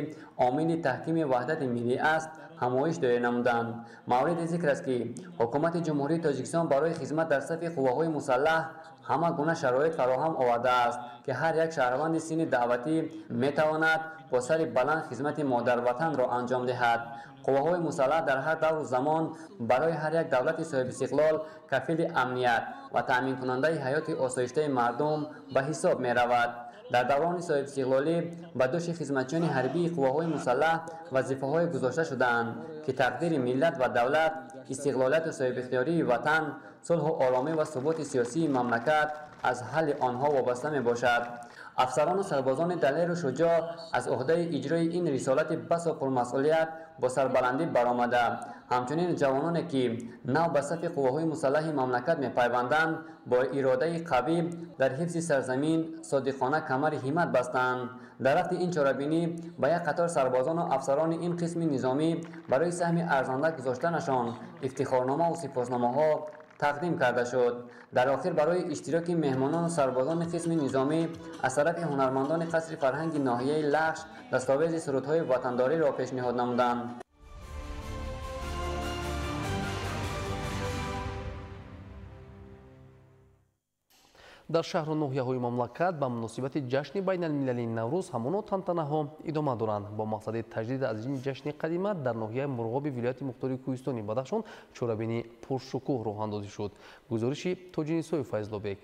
омили таҳкими ваҳдати миллӣ аст ҳамоиш доир намуданд. Мавриди зикр аст, ки ҳукумати Ҷумҳурии Тоҷикистон барои хизмат дар сафи қувваҳои мусаллаҳ ҳама гуна шароит фароҳам овардааст, ки ҳар як шаҳрванди синни даъватӣ метавонад бо сари баланд хизмати модарватанро анҷом диҳад. Қувваҳои мусаллаҳ дар ҳар давру замон барои ҳар як давлати соҳибистиқлол кафили амният ва таъминкунандаи ҳаёти осоиштаи мардум ба ҳисоб меравад. Дар даврони соҳибистиқлолӣ ба дӯши хизматчиёни ҳарбии қувваҳои мусаллаҳ вазифаҳое гузошта шудаанд, ки тақдири миллат ва давлат, истиқлолияту соҳибихтиёрии ватан, сулҳу оромӣ ва суботи сиёсии мамлакат аз ҳалли онҳо вобаста мебошад. Афсарону сарбозони далеру шуҷоъ аз уҳдаи иҷрои ин рисолати басо пурмасъулият бо сарбаландӣ баромада, ҳамчунин ҷавононе, ки нав ба сафи қувваҳои мусаллаҳи мамлакат мепайванданд, бо иродаи қавӣ дар ҳифзи сарзамин содиқона камари ҳиммат бастанд. Дар рафти ин чорабинӣ ба як қатор сарбозону афсарони ин қисми низомӣ барои саҳми арзанда гузоштанашон ифтихорномаву сипосномаҳо тақдим карда шуд. Дар охир барои иштироки меҳмонону сарбозони қисми низомӣ аз тарафи ҳунармандони қасри фарҳанги ноҳияи Лахш дастовези сурудҳои ватандориро пешниҳод намуданд. Дар шаҳру ноҳияҳои мамлакат ба муносибати ҷашни байналмилалии Наврӯз ҳамоно тантанаҳо идома доранд. Бо мақсади таҷдид аз ин ҷашни қадима дар ноҳияи Мурғоби вилояти мухтори Кӯҳистони Бадахшон чорабинии пуршукӯҳ роҳандозӣ шуд. Гузориши Тоҷинисои Файзлобек.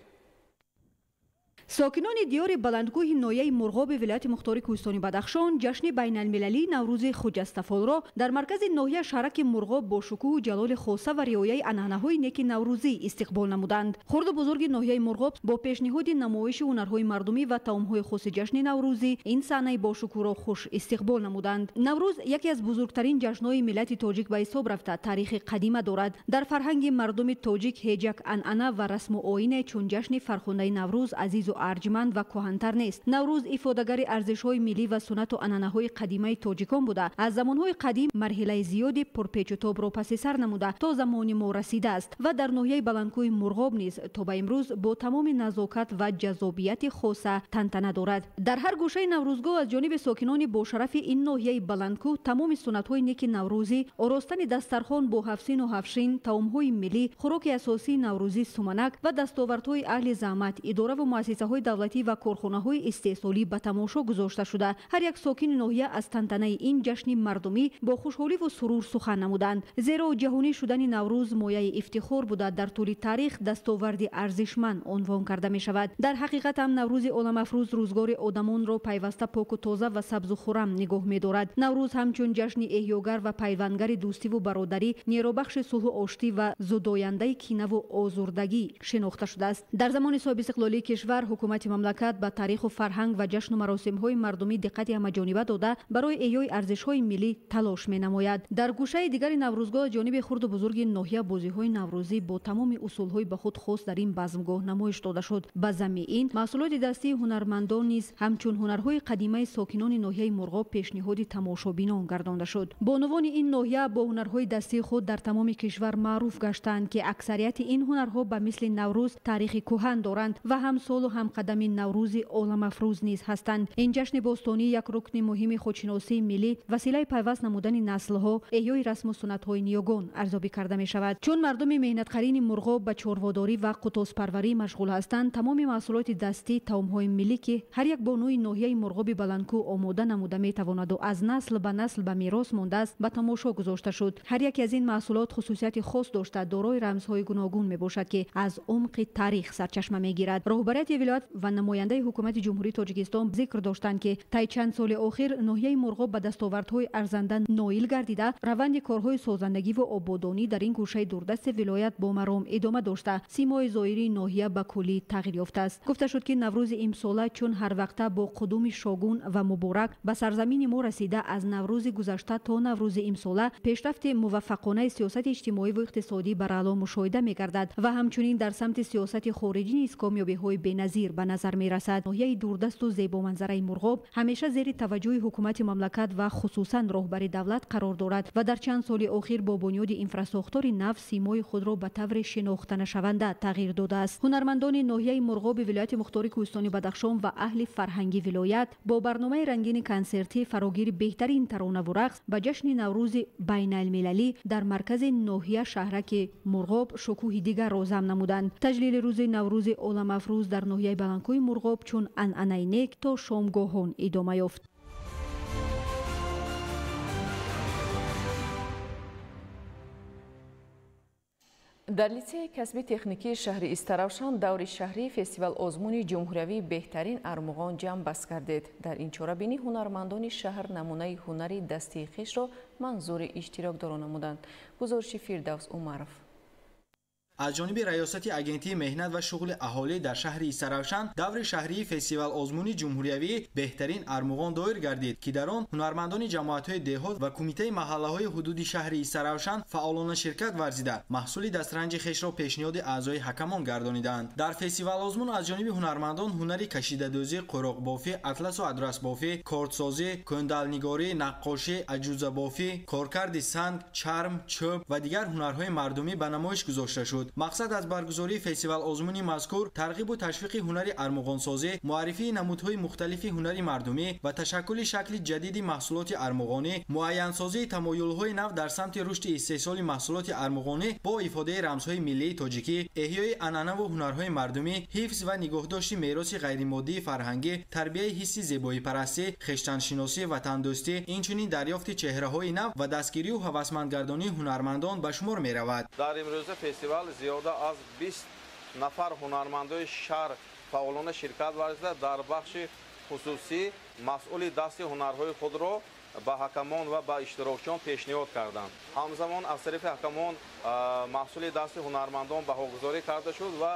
Сокинони диёри баландгӯҳи ноҳияи Мурғоби вилояти мухтори Кӯҳистони Бадахшон ҷашни байналмилалии Наврӯзи хуҷастафолро дар маркази ноҳия шаҳраки Мурғоб бо шукӯҳу ҷалоли хоса ва риояи анъанаҳои неки наврӯзӣ истиқбол намуданд. Хурду бузурги ноҳияи Мурғоб бо пешниҳоди намоиши ҳунарҳои мардумӣ ва таомҳои хоси ҷашни наврӯзӣ ин саҳнаи бошукӯҳро хуш истиқбол намуданд. Наврӯз яке аз бузургтарин ҷашнҳои миллати тоҷик ба ҳисоб рафта, таърихи қадима дорад. Дар фарҳанги мардуми тоҷик ҳеҷ як анъана ва расму оине чун ҷашни фархундаи Наврӯз азизу арҷманд ва кӯҳантар нест. Наврӯз ифодагари арзишҳои миллӣ ва суннату анъанаҳои қадимаи тоҷикон буда, аз замонҳои қадим марҳилаи зиёди пурпечутобро паси сар намуда то замони мо расидааст ва дар ноҳияи баландкӯҳи Мурғоб низ то ба имрӯз бо тамоми назокат ва ҷаззобияти хоса тантана дорад. Дар ҳар гӯшаи наврӯзгоҳ аз ҷониби сокинони бошарафи ин ноҳияи баландкӯҳ тамоми суннатҳои неки наврӯзӣ, оростани дастархон бо ҳафсину ҳафшин, таомҳои миллӣ, хӯроки асосии наврӯзӣ суманак ва дастовардҳои аҳли заҳмат, идора ва муассисаҳои давлатӣ ва корхонаҳои истеҳсолӣ ба тамошо гузошта шуда. Ҳар як сокини ноҳия аз тантанаи ин ҷашни мардумӣ бо хушҳоливу сурур сухан намуданд. Зеро ҷаҳонӣ шудани Наврӯз мояи ифтихор буда, дар тӯли таърих дастоварди арзишманд унвон карда мешавад. Дар ҳақиқат ҳам Наврӯзи оламафрӯз рӯзгори одамонро пайваста поку тоза ва сабзу хуррам нигоҳ медорад. Наврӯз ҳамчун ҷашни эҳёгар ва пайвандгари дӯстиву бародарӣ, нерӯбахши сулҳу оштӣ ва зудояндаи кинаву озурдагӣ шинохта шудааст. Дар замони соҳибистиқлолии кишвар ҳукумати мамлакат ба таъриху фарҳанг ва ҷашну маросимҳои мардумӣ диққати ҳамаҷониба дода, барои эҳёи арзишҳои миллӣ талош менамояд. Дар гӯшаи дигари Наврӯзгоҳ ҷониби хурду бузурги ноҳия бозиҳои наврӯзӣ бо тамоми усулҳои ба худ хос дар ин базмгоҳ намоиш дода шуд. Ба замми ин маҳсулоти дастии ҳунармандон низ ҳамчун ҳунарҳои қадимаи сокинони ноҳияи Мурғоб пешниҳоди тамошобинон гардонда шуд. Бонувони ин ноҳия бо ҳунарҳои дастии худ дар тамоми кишвар маъруф гаштанд, ки аксарияти ин ҳунарҳо ба мисли Наврӯз таърихи кӯҳан доранд ва ҳамсолу ҳамқадами Наврӯзи оламафрӯз низ ҳастанд. Ин ҷашни бостонӣ як рукни муҳими худшиносии миллӣ, василаи пайваст намудани наслҳо, эҳёи расму суннатҳои ниёгон арзёбӣ карда мешавад. Чун мардуми меҳнатқарини Мурғоб ба чорводорӣ ва қутозпарварӣ машғул ҳастанд, тамоми маҳсулоти дастӣ, таомҳои миллӣ, ки ҳар як бонуи ноҳияи Мурғоби Баландкӯ омода намуда метавонаду аз насл ба насл ба мерос мондааст, ба тамошо гузошта шуд. Ҳар яке аз ин маҳсулот хусусияти хос дошта, дорои рамзҳои гуногун мебошад, ки аз умқи таърих сарчашма мегирад. Роҳбарияти вилоят ва намояндаи ҳукумати Ҷумҳурии Тоҷикистон зикр доштанд, ки тай чанд соли охир ноҳияи Мурғоб ба дастовардҳои арзанда ноил гардида, раванди корҳои созандагиву ободонӣ дар ин гӯшаи дурдасти вилоят бо маром идома дошта, симои зоҳирии ноҳия ба куллӣ тағйир ёфтааст. Гуфта шуд, ки Наврӯзи имсола чун ҳарвақта бо қудуми шогун ва муборак ба сарзамини мо расида, аз Наврӯзи гузашта то Наврӯзи имсола пешрафти муваффақонаи сиёсати иҷтимоӣ ва иқтисодӣ бараъло мушоҳида мегардад ва ҳамчунин дар самти сиёсати хориҷӣ низ комёбиҳои беназир ба назар мерасад. Ноҳияи дурдасту зебоманзараи Мурғоб ҳамеша зери таваҷҷӯҳи ҳукумати мамлакат ва хусусан роҳбари давлат қарор дорад ва дар чанд соли охир бо бунёди инфрасохтори нав симои худро ба таври шинохтанашаванда тағйир додааст. Ҳунармандони ноҳияи Мурғоби вилояти мухтори Кӯҳистони Бадахшон ва аҳли фарҳанги вилоят бо барномаи рангини консертӣ фарогири беҳтарин таронаву рақс ба ҷашни Наврӯзи байналмилалӣ дар маркази ноҳия шаҳраки Мурғоб шукӯҳи дигарро зам намуданд. Таҷлили рӯзи Наврӯзи оламафрӯз дар ноҳияи Баландкӯи Мурғоб чун анъанаи нек то шомгоҳон идома ёфт. Дар литсеи касби техникии шаҳри Истаравшан даври шаҳрии фестивал озмуни ҷумҳуриявии беҳтарин армуғон ҷамъбаст гардид. Дар ин чорабинӣ ҳунармандони шаҳр намунаи ҳунари дастии хешро манзури иштирокдорон намуданд. Гузориши Фирдавс Умаров. Аз ҷониби раёсати агентии меҳнат ва шуғли аҳолӣ дар шаҳри Истаравшан даври шаҳрии фестивал озмуни ҷумҳуриявии беҳтарин армуғон доир гардид, ки дар он ҳунармандони ҷамоатҳои деҳот ва кумитаи маҳаллаҳои ҳудуди шаҳри Истаравшан фаъолона ширкат варзида, маҳсули дастранҷи хешро пешниҳоди аъзои ҳакамон гардониданд. Дар фестивал озмун аз ҷониби ҳунармандон ҳунари кашидадӯзӣ, қуроқбофӣ, атласу адрасбофӣ, кордсозӣ, кӯндалнигорӣ, наққошӣ, аҷузабофӣ, коркарди санг, чарм, чӯб ва дигар ҳунарҳои мардумӣ ба намоиш гузошта шуд. Мақсад аз баргузории фестивал озмуни мазкур тарғибу ташвиқи ҳунари армуғонсозӣ, муаррифии намудҳои мухталифи ҳунари мардумӣ ва ташаккули шакли ҷадиди маҳсулоти армуғонӣ, муайянсозии тамоюлҳои нав дар самти рушди истеҳсоли маҳсулоти армуғонӣ бо ифодаи рамзҳои миллии тоҷикӣ, эҳёи анъанаву ҳунарҳои мардумӣ, ҳифз ва нигоҳдошти мероси ғайримоддии фарҳангӣ, тарбияи ҳисси зебоипарастӣ, хештаншиносӣ, ватандӯстӣ, инчунин дарёфти чеҳраҳои нав ва дастгирию ҳавасмандгардонии ҳунармандон ба шумор меравад. Дар имрӯза фестивал зиёда аз 20 нафар ҳунармандои шаҳр фаъолона ширкат варзида, дар бахши хусусӣ масъули дасти ҳунарҳои худро ба ҳакамон ва ба иштирокчиён пешниҳод карданд. Ҳамзамон аз тарафи ҳакамон маҳсули дасти ҳунармандон баҳогузорӣ карда шуд ва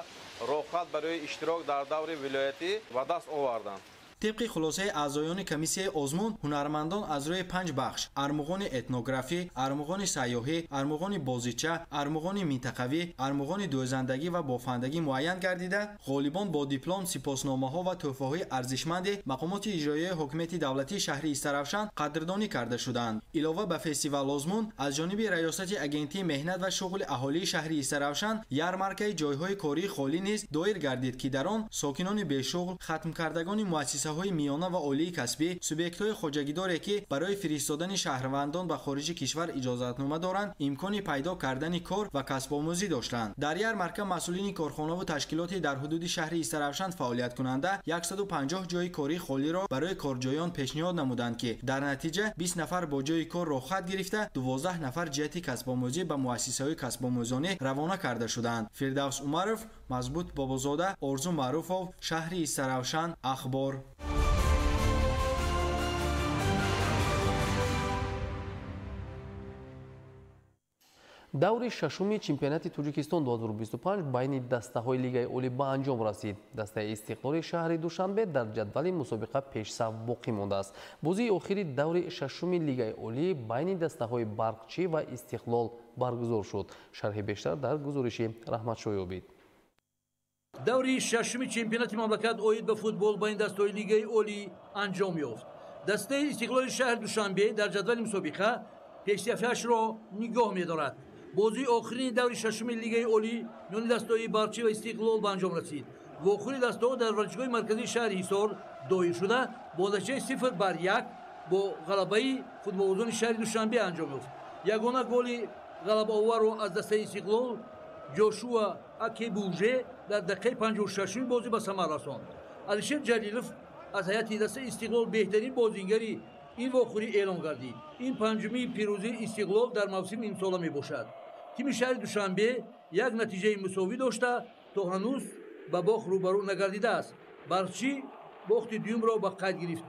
роҳхат барои иштирок дар даври вилоятӣ ба даст оварданд. Тибқи хулосаи аъзоёни комиссияи озмун, ҳунармандон аз рӯи 5 бахш: армуғони этнографӣ, армуғони сайёҳӣ, армуғони бозича, армуғони минтақавӣ, армуғони дӯзандагӣ ва бофандагӣ муайян гардида, ғолибон бо диплом, сипосномаҳо ва тӯҳфаҳои арзишманди мақомоти иҷроияи ҳокимияти давлатии шаҳри Истаравшан қадрдонӣ карда шуданд. Илова ба фестивал озмун аз ҷониби раёсати агентии меҳнат ва шуғли аҳолии шаҳри Истаравшан ярмаркаи ҷойҳои кории холӣ низ доир гардид, ки дар он сокинони бешуғл, хатмкардагони муассиса муассисаҳои миёна ва олии касбӣ, субъектҳои хоҷагидоре, ки барои фиристодани шаҳрвандон ба хориҷи кишвар иҷозатнома доранд, имкони пайдо кардани кор ва касбомӯзӣ доштанд. Дар ярмарка масъулини корхонаву ташкилоти дар ҳудуди шаҳри Истаравшан фаъолияткунанда 150 ҷойи кории холиро барои корҷоён пешниҳод намуданд, ки дар натиҷа 20 нафар бо ҷойи кор роҳхат гирифта, 12 нафар ҷиҳати касбомӯзӣ ба муассисаҳои касбомӯзонӣ равона карда шуданд. Фирдавс Умаров, Мазбут Бобозода, Орзу Маъруфов, шаҳри Истаравшан, Ахбор. Даври шашуми чемпионати Тоҷикистон 2025 байни дастаҳои Лигаи Олӣ ба анҷом расид. Дастаи Истиқлоли шаҳри Душанбе дар ҷадвали мусобиқа пешсаф боқӣ мондааст. Бозии охири даври шашуми Лигаи Олӣ байни дастаҳои Барқчӣ ва Истиқлол баргузор шуд. Шарҳи бештар дар гузориши Раҳматшоҳ Обид. Даври шашуми чемпионати мамлакат оид ба футбол байни дастаҳои Лигаи Олӣ анҷом ёфт. Дастаи Истиқлоли шаҳри Душанбе дар ҷадвали мусобиқа пешсафиашро нигоҳ медорад. Бозии охирини даври шашуми Лигаи Олӣ миёни дастаҳои Барқчӣ ва Истиқлол ба анҷом расид. Вохӯри дастаҳо дар варзишгоҳи марказии шаҳри Ҳисор доир шуда, бо натиҷаи 0-1 бо ғалабаи футболбозони шаҳри Душанбе анҷом ёфт. Ягона голи ғалабаоварро аз дастаи Истиқлол Ҷошуа Акебуже дар дақиқаи 56-уми бозӣ ба самар расонд. Алишер Ҷалилов аз ҳайати дастаи Истиқлол беҳтарин бозингари ин вохӯрӣ эълон гардид. Ин панҷуми пирӯзии Истиқлол дар мавсими имсола мебошад. Тими шаҳри Душанбе як натиҷаи мусовӣ дошта, то ҳанӯз ба бохт рӯбарӯ нагардидааст. Барқчӣ бохти дуюмро ба қайд гирифт.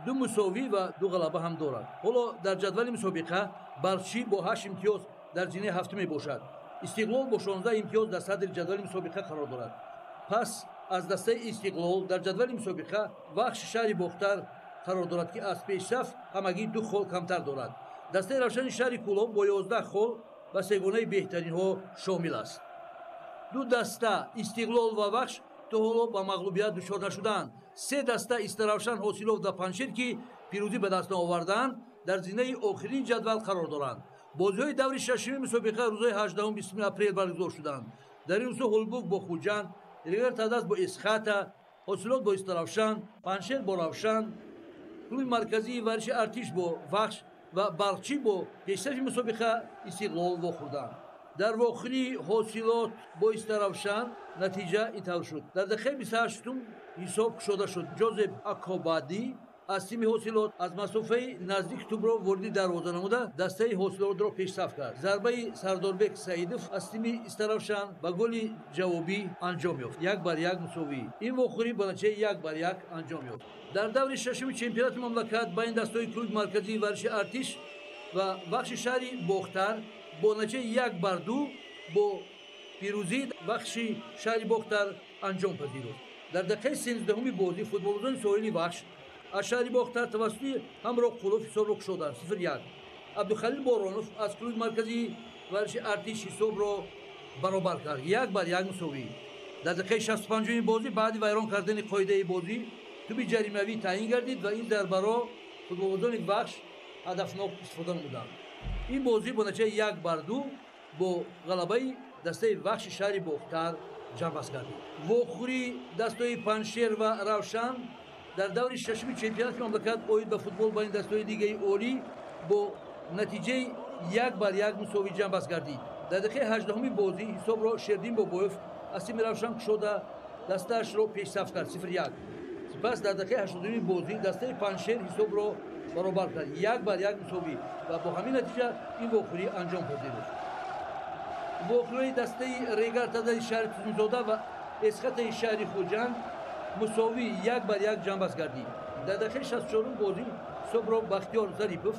2 мусовӣ ва 2 ғалаба ҳам дорад. Ҳоло дар ҷадвали мусобиқа Барқчӣ бо 8 имтиёз дар зинаи ҳафтум мебошад. Истиқлол бо 16 имтиёз дар садри ҷадвали мусобиқа қарор дорад. Пас аз дастаи Истиқлол дар ҷадвали мусобиқа Вахши шаҳри Бохтар қарор дорад, ки аз пешсаф ҳамагӣ 2 хол камтар дорад. Дастаи Равшани шаҳри Кӯлоб бо 11 хол ба сегонаи беҳтаринҳо шомил аст. Ду даста Истиқлол ва Вахш то ҳоло ба мағлубият дучор нашудаанд. 3 даста Истаравшан, Ҳосилов ва Панҷшер, ки пирӯзӣ ба даст наовардаанд, дар зинаи охирин ҷадвал қарор доранд. Бозиҳои даври шашуми мусобиқа рӯзҳои 18-20 апрел баргузор шуданд. Дар ин рӯзҳо Ҳулбук бо Хуҷанд, Регар Тадаз бо Эсхата, Ҳосилот бо Истаравшан, Панҷшер бо Равшан, клуби марказии варзиши Артиш бо Вахш ва Барқчӣ бо пешсафи мусобиқа Истиқлол вохӯрданд. Дар вохӯрии Ҳосилот бо Истаравшан натиҷа ин тавр шуд. Дар дақиқаи 28-ум ҳисоб кушода шуд. Ҷозеф Акобадӣ аз тими Ҳосилот аз масофаи наздик тӯбро вориди дарвоза намуда, дастаи Ҳосилотро пешсаф кард. Зарбаи Сардорбек Саидов аз тими Истаравшан ба голи ҷавобӣ анҷом ёфт. 1-1 мусовӣ. Ин вохӯрӣ ба натиҷаи 1-1 анҷом ёфт. Дар даври шашуми чемпионати мамлакат байни дастаҳои клуби марказии варзиши Артиш ва Вахши шаҳри Бохтар бо натиҷаи 1-2 бо пирӯзии Вахши шаҳри Бохтар анҷом пазируфт. Дар дақиқаи 13-уми бозӣ футболбозони соҳили Вахш аз шаҳри Бохтар тавассути ҳамроҳ Қулов ҳисобро кушоданд 0-1. Абдухалил Боронов аз клуби марказии варзиши Артиш ҳисобро баробар кард 1-1 мусовӣ. Дар дақиқаи 65-уми бозӣ баъди вайрон кардани қоидаи бозӣ туби ҷаримавӣ таъин гардид ва ин зарбаро футболбозони Вахш ҳадафнок истифода намуданд. Ин бозӣ бо натиҷаи 1-2 бо ғалабаи дастаи Вахши шаҳри Бохтар ҷамъбаст гардид. Вохӯрии дастаҳои Панҷшер ва Равшан дар даври шашуми чемпионати мамлакат оид ба футбол байни дастаҳои Лигаи Олӣ бо натиҷаи 1-1 мусовӣ ҷамъбаст гардид. Дар дақиқаи 18-уми бозӣ ҳисобро Шердин Бобоев аз тими Равшан кушода, дастаашро пешсаф кард 0-1. Сипас дар дақиқаи 80-уми бозӣ дастаи Панҷшер ҳисобро баробар кард 1-1 мусовӣ ва бо ҳамин натиҷа ин вохӯрӣ анҷом пазируфт. Вохӯрии дастаи Регар Тадаи шаҳри Тузунзода ва Эсхатаи шаҳри Хуҷанд мусовӣ 1-1 ҷамъбаст гардид. Дар дақиқаи 64-ум бозӣ ҳисобро Бахтиёр Зарипов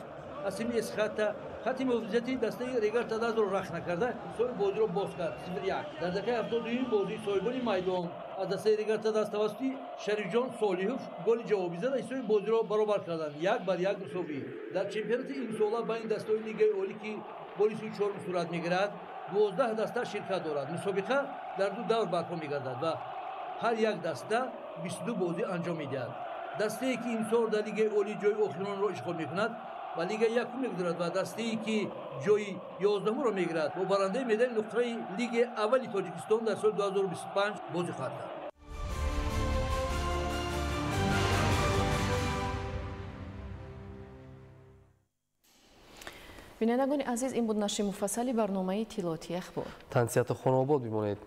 аз тими Эсхата хатти муҳофизати дастаи Регар Тадазро рахт накарда, ҳисоби бозиро боз кард 0-1. Дар дақиқаи 72-юми бозӣ соҳибони майдон аз дастаи Регар Тадаз тавассути Шарифҷон Солиҳов голи ҷавобӣ зада, ҳисоби бозиро баробар карданд 1-1 мусовӣ. Дар чемпионати имсола байни дастаҳои Лигаи Олӣ, ки бори 34-ум сурат мегирад, 12 даста ширкат дорад. Мусобиқа дар 2 давр барпо мегардад ва ҳар як даста 22 бозӣ анҷом медиҳад. Дастае, ки имсол дар Лигаи Олӣ ҷои охиронро ишғол мекунад, ба Лигаи якум мегузарад ва дастае, ки ҷои 11-умро мегирад, бо барандаи медали нуқраи Лигаи аввали Тоҷикистон дар соли 2025 бозӣ хоҳад кард. Бинандагони азиз, ин буд нашри муфассали барномаи Тиллоати ахбор. Тансиҳату хонобод бимонед.